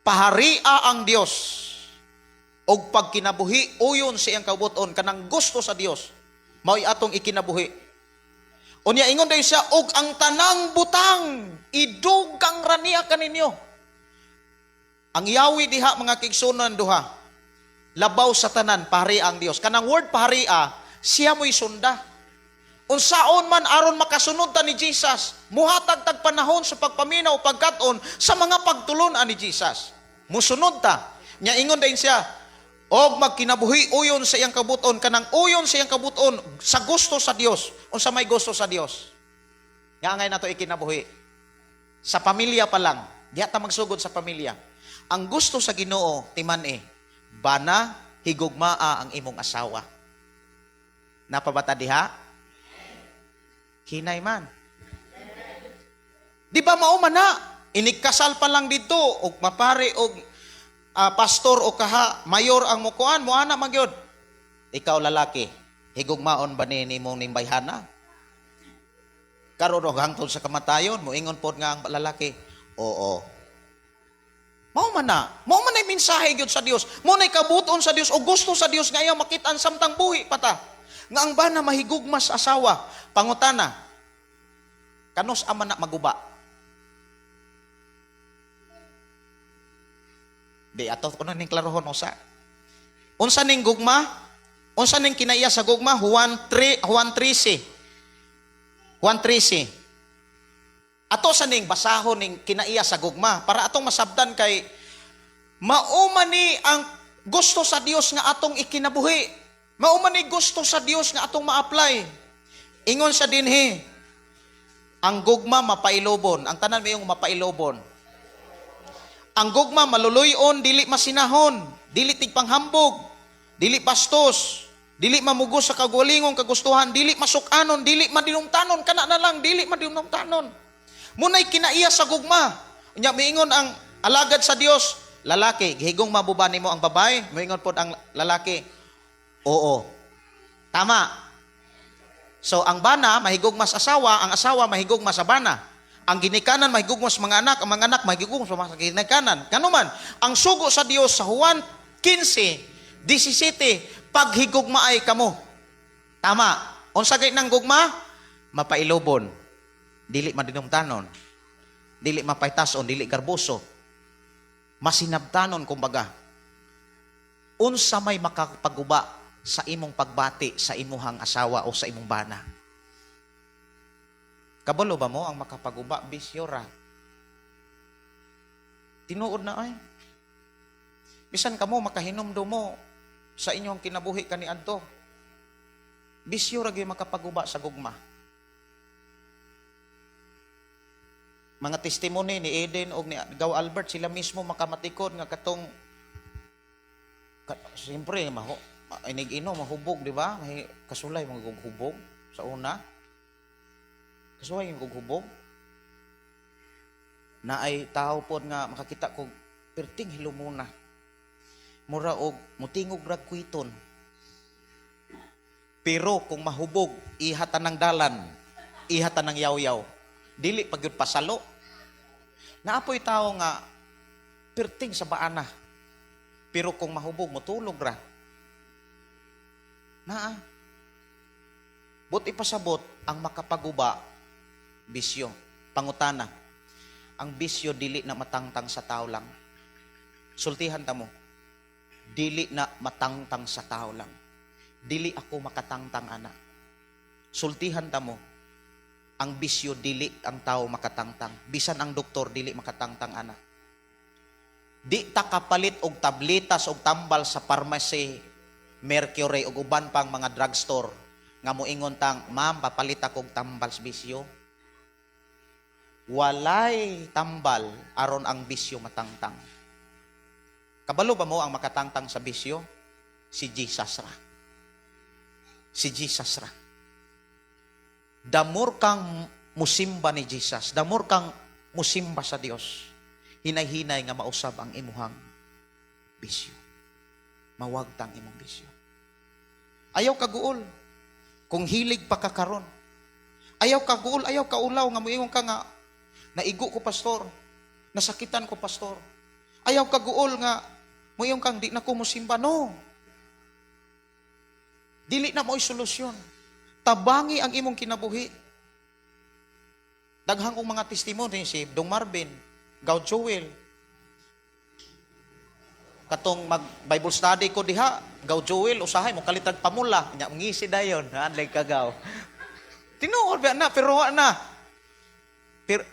paharia ang Dios og pagkinabuhi uyon sa iyang kabut-on, kanang gusto sa Dios mao'y atong ikinabuhi. Unya ingon dayon siya, og ang tanang butang idugang ra niya kaninyo. Ang yawi diha, mga kaigsuonan, duha. Labaw sa tanan, paharia ang Dios. Kanang word paharia, siya mo'y sunda. Unsaon man aron makasunod ta ni Jesus, muhatag tag panahon sa pagpaminaw, pagkat-on sa mga pagtulon-an ni Jesus. Musunod ta. Nya ingon dayon siya, og magkinabuhi uyon sa iyang kabuton, kanang uyon sa iyang kabuton sa gusto sa Dios. Unsa may gusto sa Dios? Nga angay nato ikinabuhi. Sa pamilya pa lang, diha ta magsugod sa pamilya. Ang gusto sa Ginoo, timan eh, bana higugmaa ang imong asawa. Napabata diha? Hinay man. Di ba mao man na? Inikasal pa lang dito, og mapare og pastor o kaha, mayor ang mukuan, muana man gyud. Ikaw lalaki, Higugmaon ba ni nimong ning bayhana? Karon og hangtod sa kamatayon, moingon pod nga ang lalaki, oo. Mao man na. Mao man ay mensahe gyud sa Dios. Mao nay kabuton sa Dios o gusto sa Dios nga iyang makit-an samtang buhi pa ta. Nga ang bana mahigugma sa asawa. Pangutana, kanus ama na maguba? Di ato ko na ning klarohon usa. Unsa ning gugma? Unsa ning kinaiya sa gugma? Juan 3, Juan 13. Juan 13. Ato sa ning basahon ning kinaiya sa gugma para atong masabdan kay mao man ni ang gusto sa Dios nga atong ikinabuhi. Mao man ni gusto sa Dios nga atong ma-apply. Ingon sa dinhi, ang gugma mapailobon. Ang tanan mayong mapailobon. Ang gugma maluluyon, dili masinahon, dili tigpanghambog, dili bastos, dili mamugos sa kagulingong kagustuhan, dili masukanon, dili madinumtanon, kana na lang, dili madinumtanon. Munay kinaiya sa gugma. Unya miingon ang alagad sa Dios, lalaki, gihigong mabuba nimo ang babae, miingon pod ang lalaki, oo. Tama. So ang bana mahigugma sa asawa, ang asawa mahigugma sa bana. Ang ginikanan mahigugma sa mga anak, ang mga anak mahigugma sa mga ginikanan. Kanuman, ang sugo sa Dios sa Juan 15:17, paghigugma ay kamo. Tama. Unsa gay nang gugma? Mapailobon. Dili madinumtanon. Dili mapaytason, dili garboso. Masinabtanon kumbaga. Unsa may makapaguba sa imong pagbati sa imuhang asawa o sa imong bana? Kabalo ba mo ang makapaguba? Bisyo ra. Tinuod na ay. Bisan kamo makahinumdum mo sa inyong kinabuhi kaniadto. Bisyo ra gyud makapaguba sa gugma. Mga testimony ni Eden og ni Gaw Albert, sila mismo makamatikod nga katong siyempre inig-inom, mahubog, di ba? May kasulay mga hubog sa una. Kasulay yung hubog. Na ay tao pod nga makakita kog perting hilumuna. Mura og mutingog rag kuiton. Pero kung mahubog, iha tanang dalan, iha tanang yaw-yaw. Dili pag yun pasalo. Naapoy tao nga perting sa baana. Pero kung mahubog, mutulog ra. Naa. But ipasabot ang makapaguba, bisyo. Pangutana, ang bisyo dili na matangtang sa tao lang. Sultihan ta mo. Dili na matangtang sa tao lang. Dili ako makatangtang, ana. Sultihan ta mo. Ang bisyo dili ang tao makatangtang. Bisan ang doktor dili makatangtang, ana. Di ta kapalit og tabletas og tambal sa pharmacy, Mercury og uban pang mga drugstore nga moingon tang, ma'am, papalit ako og tambal sa bisyo. Walay tambal aron ang bisyo matangtang. Kabalo ba mo ang makatangtang sa bisyo? Si Jesus ra. Si Jesus ra. Damor kang musimba ni Jesus, damor kang musimba sa Dios, hinay-hinay nga mausab ang imuhang bisyo. Mawagtang imong bisyo. Ayaw kaguol. Kung hilig pa ka karon. Ayaw kaguol, ayaw kaulaw nga moingon ka nga naigo ko pastor, nasakitan ko pastor. Ayaw kaguol nga moingon kang di na ko musimba. No. Dili na mo'y solusyon. Tabangi ang imong kinabuhi. Daghang kong mga testimony si Dong Marvin, Gaw Joel. Katong mag Bible study ko diha, Gaw Joel usahay mo kalitag pamula, nya ngisi dayon, ha, anlay kagaw. Tinuod ba na pero wa na. Pero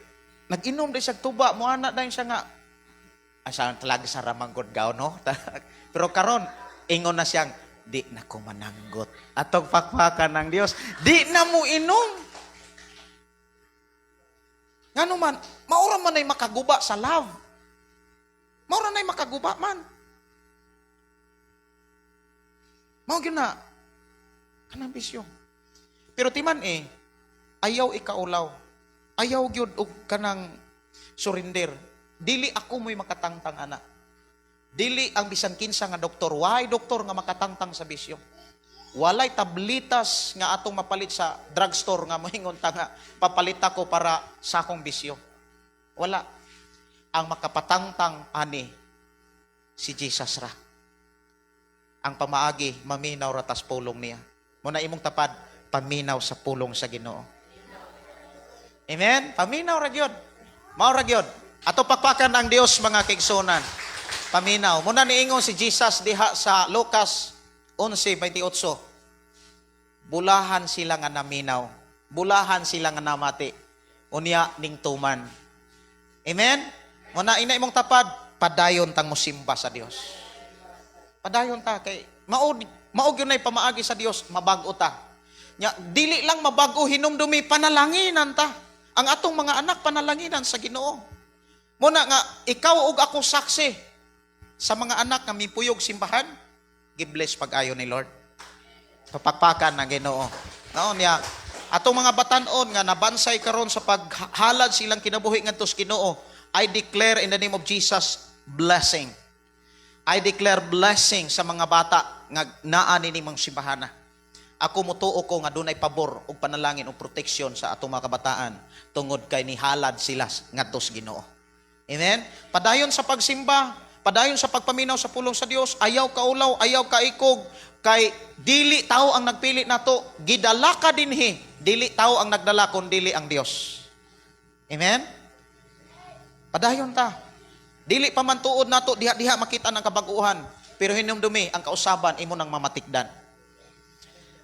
nag-inom day siya tuba, mo ana dayon siya nga asa talaga sa ramanggod gaw no. Pero karon ingon na siyang di na ko mananggot. Atong pakpakan ng Dios, di na mo inom. Ngano man, maura man ay makaguba sa love. Maura na ay makaguba man. Mao gyud na kanang bisyo. Pero timan ayaw ikaulaw. Ayaw gyud og kanang surrender. Dili ako mo'y makatangtang ana. Dili ang bisan kinsa nga doktor. Why doktor nga makatangtang sa bisyo? Walay tablitas nga atong mapalit sa drugstore nga moingon ta nga papalit ako para sa akong bisyo. Wala. Ang makapatangtang ani si Jesus ra. Ang pamaagi maminaw ra tas pulong niya. Muna imong tapad paminaw sa pulong sa Ginoo. Amen? Paminaw ra gyud. Mao ra gyud. Ato pakpakan ang Dios, mga kaigsuonan. Paminaw. Muna niingon si Jesus diha sa Lucas 11:28. Bulahan sila nga naminaw. Bulahan sila nga namati. Unya ning tuman. Amen? Muna ina imong tapad, padayon tang mosimba sa Dios. Padayon ta kay mao mao gyud nay pamaagi sa Dios, mabag-o ta. Nya dili lang mabag-o, hinumdumi panalanginan ta. Ang atong mga anak panalanginan sa Ginoo. Muna nga ikaw ug ako saksi sa mga anak nga mipuyog simbahan, gibless pag-ayo ni Lord. Papakpakan ng Ginoo. No niya atong mga batan-on nga nabansay karon sa paghalad silang kinabuhi ngadto sa Ginoo, I declare in the name of Jesus blessing. I declare blessing sa mga bata nga naa nini mga simbahana. Ako mutuo ko nga dunay pabor ug panalangin ug proteksyon sa atong mga kabataan tungod kay nihalad sila ngadto sa Ginoo. Amen? Padayon sa pagsimba, padayon sa pagpaminaw sa pulong sa Dios, ayaw kaulaw, ayaw kaikog, kay dili tao ang nagpili nato, gidala ka dinhi, dili tao ang nagdala kun dili ang Dios. Amen? Padayon ta. Dili pa man tuod nato diha-diha makita ng kabaguhan, pero hinumdumi ang kausaban imo nang mamatikdan.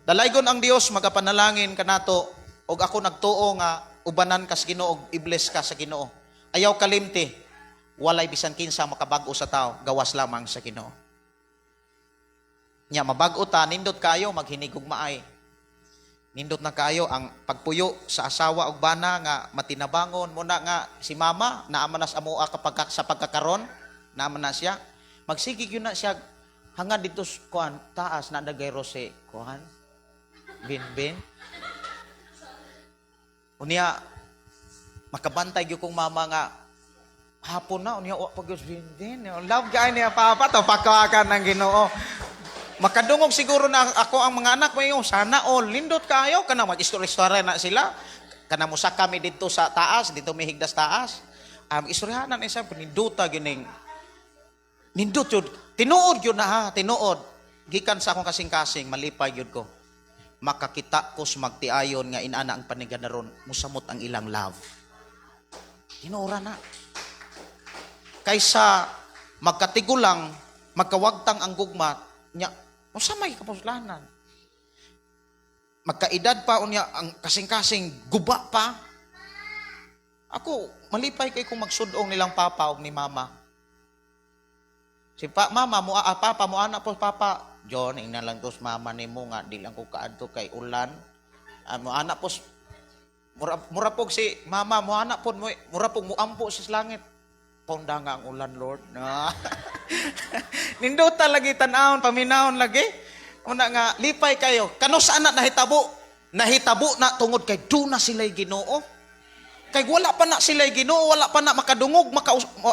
Dalaygon ang Dios magapanalangin kanato og ako nagtuo nga ubanan kas Ginoo og i-bless ka sa Ginoo. Ayaw kalimti, walay bisan kinsa makabag-o sa tao, gawas lamang sa Ginoo. Nya mabag-o ta, nindot kayo maghinigugmaay. Nindot na kayo ang pagpuyo sa asawa og bana nga matinabangon mo na nga si mama naa man na sa amoa kapag sa pagkakaron, naa man na siya. Magsige gyud na siya hangad dito sa kuan taas na dagay rose kuan bin bin. Unya makabantay gyud kong mama nga hapon na unya wa pa gyud bin bin. Love kay niya papa to pakawakan ng Ginoo. Makadungog siguro na ako ang mga anak mo yung sana all lindot kayo kana mag-istorya na sila kana musa kami didto sa taas didto mi higdas taas. Istoryahan na isa ninduta gining nindot yun tinuod yun na ha tinuod gikan sa akong kasing-kasing malipay yun ko makakita ko sa magtiayon nga inana ang paniganaron musamot ang ilang love. Tinuora na kaysa magkatigulang magkawagtang ang gugma nya unsa may kapuslanan. Magkaedad pa unya ang kasing-kasing guba pa. Ako malipay kay kung magsudong nilang papa og ni mama. Si pa, mama mo papa mo ana po papa John ingnan lang tos mama nimo nga di lang ko kaadto kay ulan. Mo ana po mura, mura pog si mama mo ana pod mo mura pog muampo sa langit. Paunda nga ang ulan, Lord. No. Nindota lagi tan-awon, paminawon lagi. Una nga, lipay kayo. Kano sa anak nahitabo? Nahitabo na tungod kay duna sila'y Ginoo. Kay wala pa na sila'y Ginoo, wala pa na makadungog,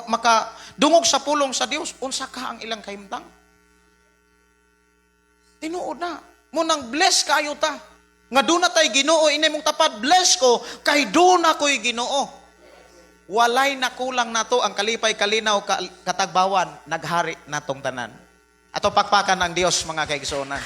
makadungog sa pulong sa Dios. Unsa ka ang ilang kahimtang? Tinuod na. Munang bless kayo ta. Nga duna tay Ginoo, inay mong tapad, bless ko, kay duna ko'y Ginoo. Walay nakulang nato ang kalipay, kalinaw, katagbawan, naghari natong tanan. Atong pakpakan ng Dios mga kaigsuonan.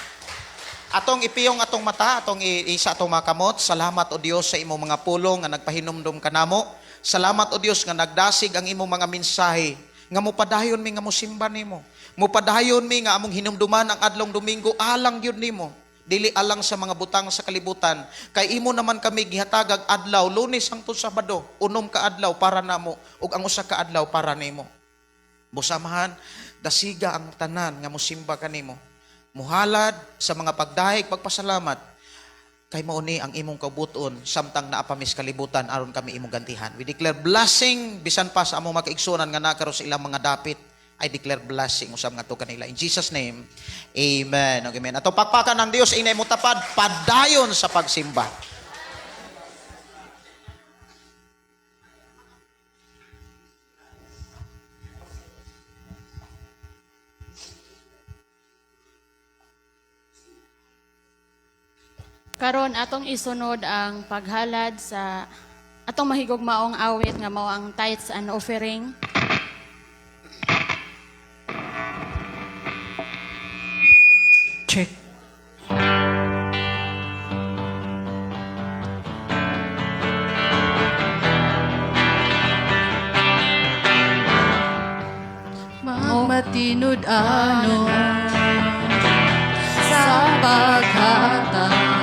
Atong ipiyong atong mata, atong isa atong mga kamot. Salamat o Dios sa imong mga pulong nga nagpahinumdum kanamo. Salamat o Dios nga nagdasig ang imong mga mensahe nga mopadayon mi nga mosimba nimo. Mopadayon mi nga among hinumduman ang adlong Domingo alang gyud nimo. Dili alang sa mga butang sa kalibutan. Kay imo naman kami gihatagag adlaw, Lunes hangtod Sabado, unom ka adlaw para namo ug ang usa ka adlaw para nimo. Busamahan, dasiga ang tanan nga mosimba kanimo. Muhalad sa mga pagdahig, pagpasalamat, kay mao ni ang imong kabuton samtang naa pa mis kalibutan aron kami imong gantihan. We declare blessing bisan pa sa among makaigsuonan nga nakaron sa ilang mga dapit. I declare blessing usab ngadto kanila. In Jesus' name, amen. Amen. Ato pakpakan ng Dios inay mo tapad padayon sa pagsimba. Karon atong isunod ang paghalad sa atong mahigugmaong awit nga mao ang tithes and offering. Check. Magmatinud-anon sa paghatag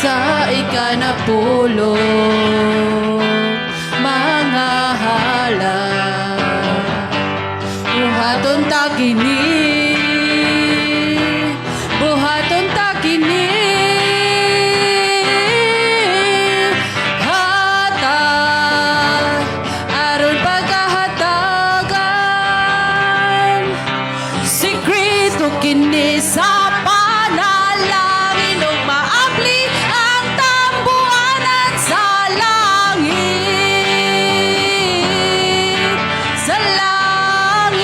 sa ikanapulo, mga halad, buhaton ta kini, buhaton ta kini, hatag aron pagkahatagan. Sekreto kini sa panalangin ug maabli ang tambuanan sa langit, sa langit.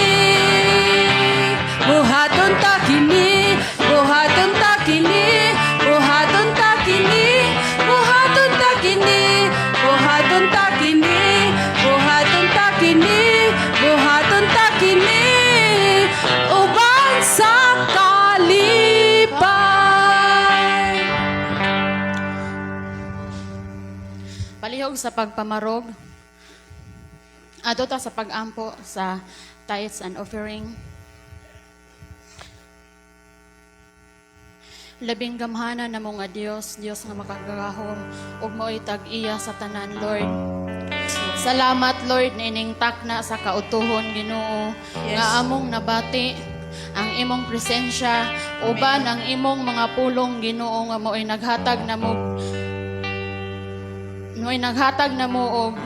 Buhaton ta kini, buhaton ta kini, buhaton ta kini, buhaton ta kini, buhaton ta kini, buhaton ta kini, buhaton ta kini, uban sa kalipay. Palihog sa pagpamarog. Adto ta sa pag-ampo sa tithes and offering. Labing gamhanan namo nga Dios, Dios nga makagagahom ug mao'y tag-iya sa tanan, Lord. Salamat, Lord, niining takna sa kautuhon, Ginoo, nga among nabati ang imong presensya uban ang imong mga pulong, Ginoo, nga mao'y naghatag namo, mao'y naghatag namo og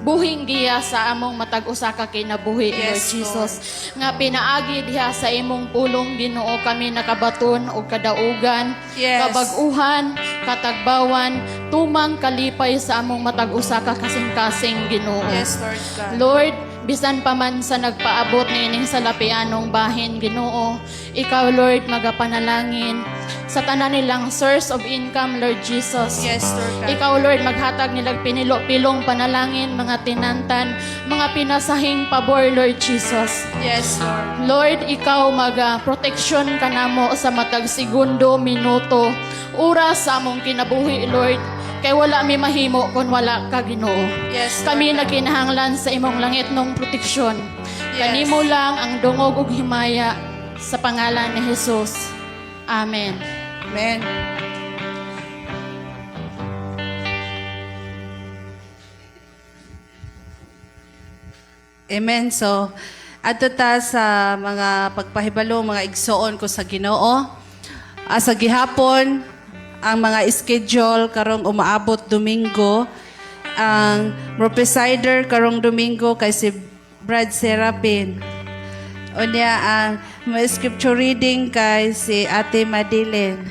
buhing giya sa among matag usa ka kinabuhi, Lord Jesus. Nga pinaagi diha sa imong pulong, Ginoo, kami nakabaton og kadaugan, kabag-uhan, katagbawan, tumang kalipay sa among matag usa ka kasing-kasing, Ginoo. Yes, Lord God. Lord, bisan pa man sa nagpaabot niining salapianong bahin, Ginoo, ikaw, Lord, magapanalangin sa tanan nilang source of income, Lord Jesus. Yes, Lord God. Ikaw, Lord, maghatag nilang pinilo-pilong panalangin, mga tinantan, mga pinasahing pabor, Lord Jesus. Yes, Lord. Lord, ikaw maga-protection ka namo sa matag segundo, minuto, oras sa among kinabuhi, Lord. Kay wala mi mahimo kung wala ka, Ginoo. Yes, Lord. Kami nagkinahanglan sa imong langit nong proteksyon. Yes. Kanimo lang ang dungog ug himaya sa pangalan ni Jesus. Amen. Amen. Amen. So, adto ta sa mga pagpahibalo, mga igsoon ko sa Ginoo. Sa gihapon, ang mga schedule karong umaabot Domingo, ang presider karong Domingo kay si Brad Serapin. Unya ang mga scripture reading kay si Ate Madeline.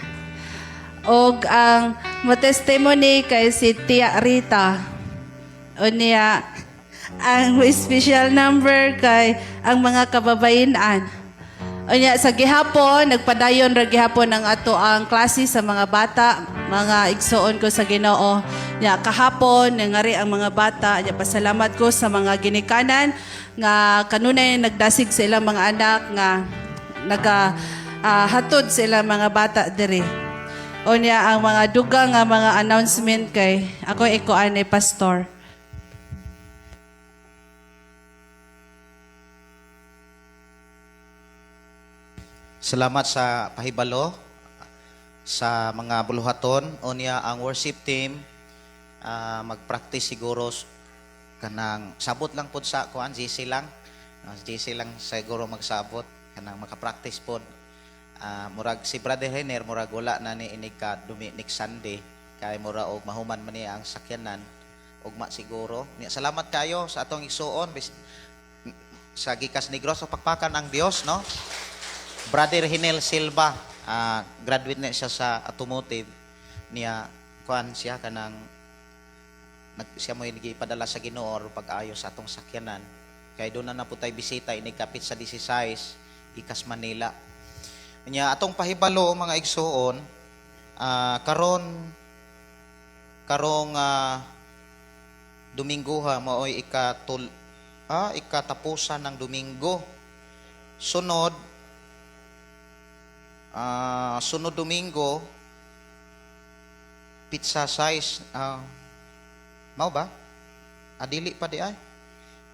Og ang mo testimony kay si Tia Rita. Unya ang special number kay ang mga kababayenan. Unya sa gihapon nagpadayon ra gihapon ang ato ang klase sa mga bata, mga igsoon ko sa Ginoo. Nya kahapon nangari ang mga bata, nya pasalamat ko sa mga ginikanan nga kanunay nagdasig sa ilang mga anak nga naga hatod sa ilang mga bata diri. Unya ang mga dugang nga mga announcement kay ako ikuan ni pastor. Salamat sa pahibalo sa mga buluhaton. Unya ang worship team mag-practice siguro kanang sabot lang pud sa kuan, GC lang. GC lang siguro magsabot kanang maka-practice pod. Murag si Brother Henner murag wala na ni inig ka dumi next Sunday kay mura og mahuman man niya ang sakyanan ugma siguro. Niya, salamat kayo sa atong igsuon sa Gikas Negros. So, pakpakan ang Dios, no? Brother Hinel Silva, graduate na siya sa automotive niya, kuan siya kanang nag, siya mo gipadala sa Ginoo aron pag-ayo sa atong sakyanan. Kay doon na po tayo bisita inig kapit sa 16 Gikas Manila. Nya atong pahibalo mga igsuon, Karon karong Domingo ha, maoy ikatul ikatapusan ng Domingo. Sunod sunod Domingo petsa 6, mao ba? Adili pa di ay.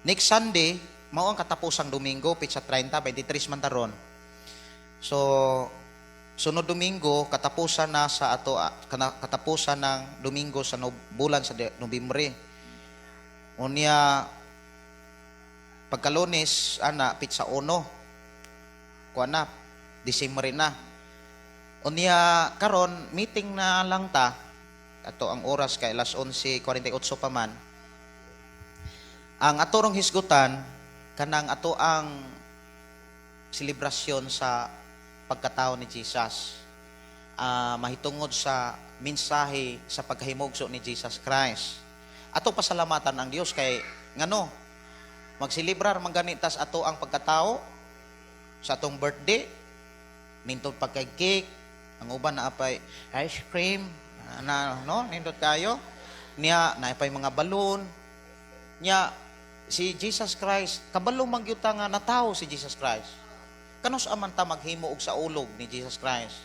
Next Sunday mao ang katapusang Domingo, petsa 30, 23 man taron. So sunod Domingo katapusan na sa ato, katapusan ng Domingo sa bulan sa Nobyembre. Unya pagka-Lunes ana petsa 1. Kuan na, Disyembre na. Unya karon meeting na lang ta ato ang oras kay alas 11:48 pa man. Ang ato rong hisgutan kanang ato ang selebrasyon sa pagkatao ni Jesus. Mahitungod sa mensahe sa pagkahimugso ni Jesus Christ. Ato pasalamatan ang Dios kay ngano magselebrar man gani tas ato ang pagkatao sa atong birthday, nindot pagkay cake, ang uban naa pay ice cream na, no, nindot kayo niya, naa pay mga balloon niya. Si Jesus Christ, kabalo man gyud ta nga natawo si Jesus Christ. Kanus aman ta maghimo og saulog ni Jesus Christ?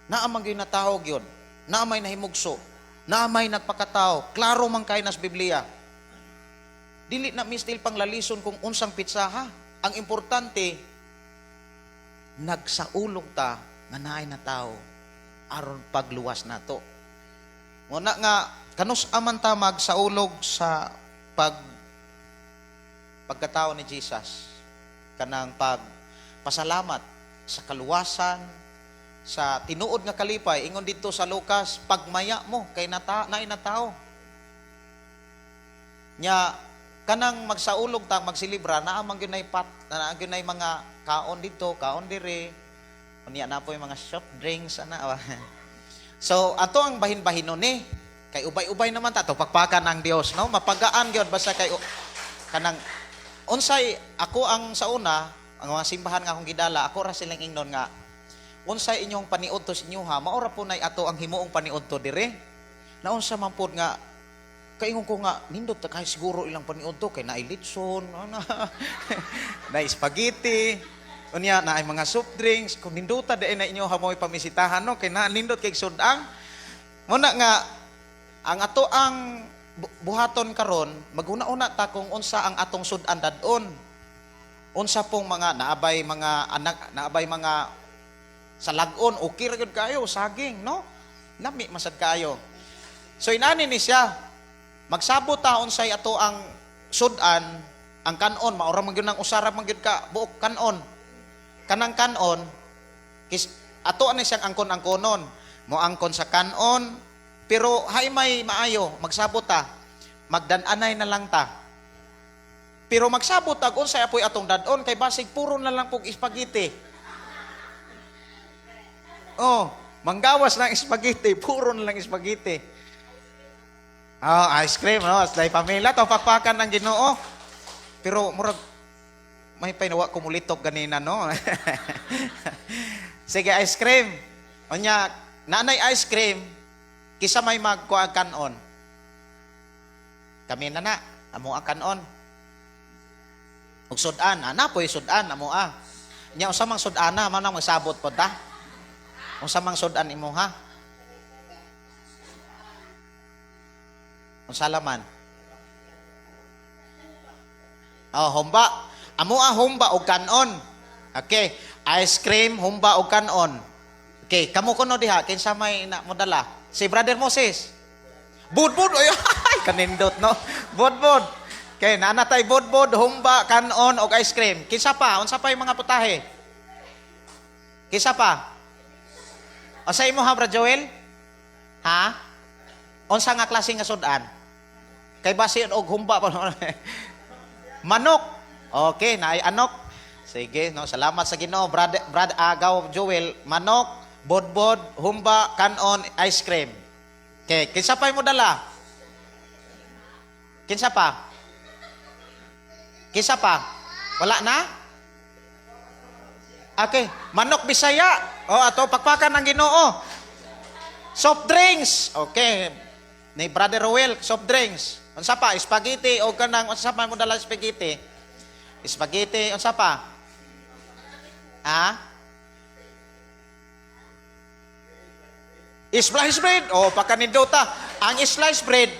Naa man gyud natawo gyud, naa may nahimugso, naa may nagpakatao. Klaro man kay nas Biblia. Dili na mistil pang lalison kung unsang petsa ha. Ang importante, nagsaulog ta nga naay natawo aron pagluwas nato. Muna nga kanus aman ta magsaulog sa pagkatao ni Jesus, kanang pagpasalamat sa kaluwasan, sa tinuod nga kalipay. Ingon didto sa Lucas, pagmaya mo kay naay natao. Nya kanang magsaulog ta, magsilibra, naa man gyud nay pat, naa gyud nay mga kaon didto, kaon dire. Unya na po yung mga soft drinks ana. So ato ang bahin-bahinon ni kay ubay-ubay naman ta to, pakpakan ang Dios, no, mapagaan gyud basta kay kanang unsay ako ang sa una, ang mga simbahan nga akong gidala, ako ra silang ingnon nga unsay inyong paniudto sa inyo ha, maora po nay ato ang himuong paniudto dire. Naunsa man pod nga kaingon ko nga nindot ta kay siguro ilang paniudto kay naay litson, ana, naay spaghetti, unya naay mga soft drinks. Kung nindota di na inyo hamoy pamisitahan, no, kay na nindot kay sudang. Muna nga ang ato ang buhaton karon, maghuna-una ta kung unsa ang atong sudan dadon. Unsa pong mga naabay mga anak, naabay mga salagon, okay ra gyud kayo saging, no, lami masad kayo. So inani ni siya, magsabot ta unsay ato ang sudan. Ang kanon maura man gyud nang usara man gyud ka buok kanon. Kanang kanon kis ato ani siyang angkon-angkonon, mo angkon sa kanon, pero hay may maayo magsabot ta, magdan-anay na lang ta. Pero magsabot ta unsay apoy atong dadon kay basig puro na lang pug spaghetti. Oh, manggawas lang spaghetti, puro na lang spaghetti. Oh, ice cream, no? Slay pamilya, to pakpakan ng Ginoo. Pero murag may pinawa ko mulitok ganina, no? Sige, ice cream. Unya, nanay ice cream, kisa may magkuha kanon. Kami na na, amo ang kanon. Ug sudan, ana po'y sudan, amo a. Nya unsa mang sudana, man ang magsabot pod ta. Unsa mang sudan imo ha? Unsa laman? Oh, humba. Amo a humba og kanon. Okay, ice cream, humba og kanon. Okay, kamo kuno diha kinsa may na modala? Si Brother Moses. Budbud oy, ay kanindot, no. Budbud. Okay, naa tay budbud, humba, kanon og ice cream. Kinsa pa? Unsa pa yung mga putahe? Kinsa pa? O sa imo ha, Brad Joel? Ha? Unsa nga klase nga sudan? Kay base og humba pa. Manok. Okay, naay anok. Sige, no, salamat sa Ginoo, Brad Agaw Joel, manok, bodbod, humba, kanon, ice cream. Okay, kinsa pa mo dala? Kinsa pa? Kinsa pa? Wala na? Okay, manok Bisaya. O ato pakpakan ang Ginoo. Soft drinks. Okay. Ni Brother Ruel, soft drinks. Unsa pa? Spaghetti o kanang unsa pa mo dala spaghetti? Spaghetti, unsa pa? Ha? Slice bread. O pagkanindota. Ang slice bread,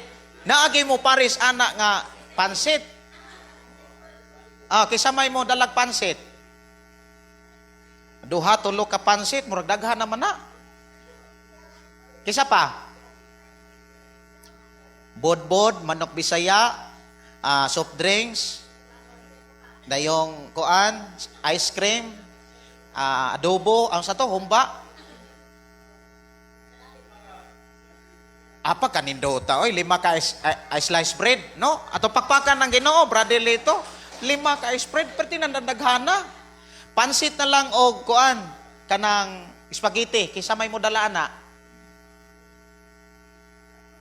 naagi mo pares ana nga pansit. Ah, kaysa may mo dalag pansit. Duha tulo ka pansit, murag daghan naman na. Kaysa pa? Bodbod, manok Bisaya, soft drinks, dayong kuan, ice cream, adobo, ang sa to, humba. Apa kanindota oy, 5 ka slice bread, no? Ato pakpakan ng Ginoo, Brother Lito, 5 ka ice bread, perti nandaghana. Pansit na lang og kuan kanang spaghetti kaysa may mo dala ana.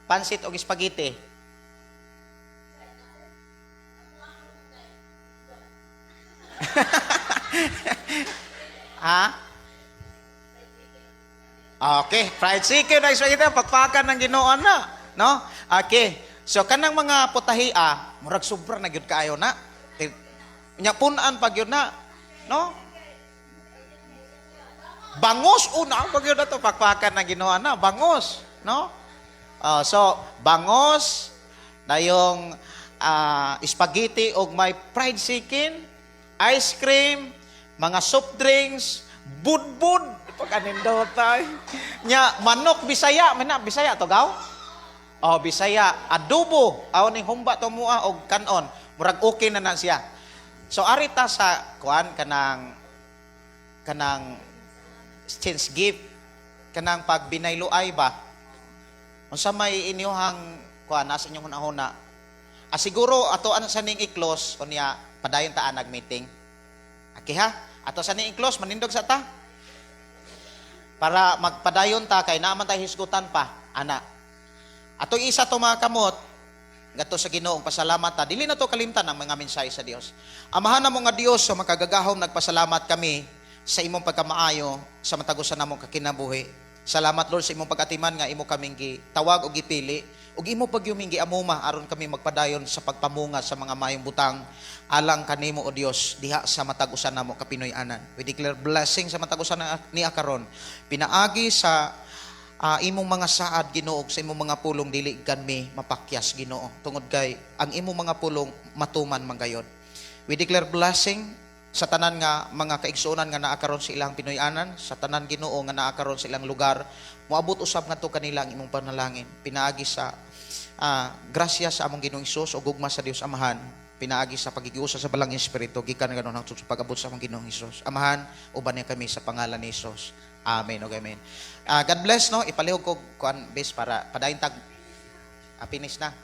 Pansit og spaghetti. Ha? Okay, fried chicken na spaghetti, pakpakan ng Ginoo na, no? Okay. So kanang mga putahia, murag sobra na gyud kaayo na. Nya pun-an pa gyud na, no? Bangos una pa gyud na to, pakpakan ng Ginoo na, bangos, no? So bangos dayong spaghetti og may fried chicken, ice cream, mga soft drinks, budbud, pagkanindota. Nya manok Bisaya, may na Bisaya to gaw? Oh, Bisaya, adobo, aw ning humba to mua og kanon, murag okay na na siya. So ari ta sa kuan kanang kanang change gift, kanang pagbinayloay ba? Unsa may inyuhang kuan nasa inyong hunahuna? Siguro ato an sa ning i-close unya padayon ta nag meeting. Okay ha? Ato sa ning i-close manindog sa ta. Para magpadayon ta kay naa man tay hisgutan pa ana. Atong isa to mga kamot ngadto sa Ginoo pasalamat ta. Dili na to kalimtan ang mga mensahe sa Dios. Amahan namo nga Dios sa makagagahom, nagpasalamat kami sa imong pagkamaayo sa matag usa namong kakinabuhi. Salamat Lord sa imong pag-atiman nga imo kaming gitawag og gipili ug imo pagyuming giamuma aron kami magpadayon sa pagpamunga sa mga maayong butang alang kanimo o Dios diha sa matag usa namo ka Pinoy-anan. We declare blessing sa matag usa niya karon. Pinaagi sa imong mga saad Ginoo sa imong mga pulong dili kami mapakyas Ginoo tungod kay ang imong mga pulong matuman man gayon. We declare blessing sa tanan nga mga kaigsuonan nga naa karon sa ilang Pinoy-anan, sa tanan Ginoo nga naa karon sa ilang lugar, moabot usab ngadto kanila ang imong panalangin. Pinaagi sa grasya sa among Ginoong Hesus o gugma sa Dios Amahan, pinaagi sa pagigiusa sa Balang Espiritu gikan ganon hangtod sa pag-abot sa among Ginoong Hesus. Amahan, uban niya kami sa pangalan ni Hesus. Amen ug amen. God bless, no. Ipalihog ko kuan base para padayon tag finish na.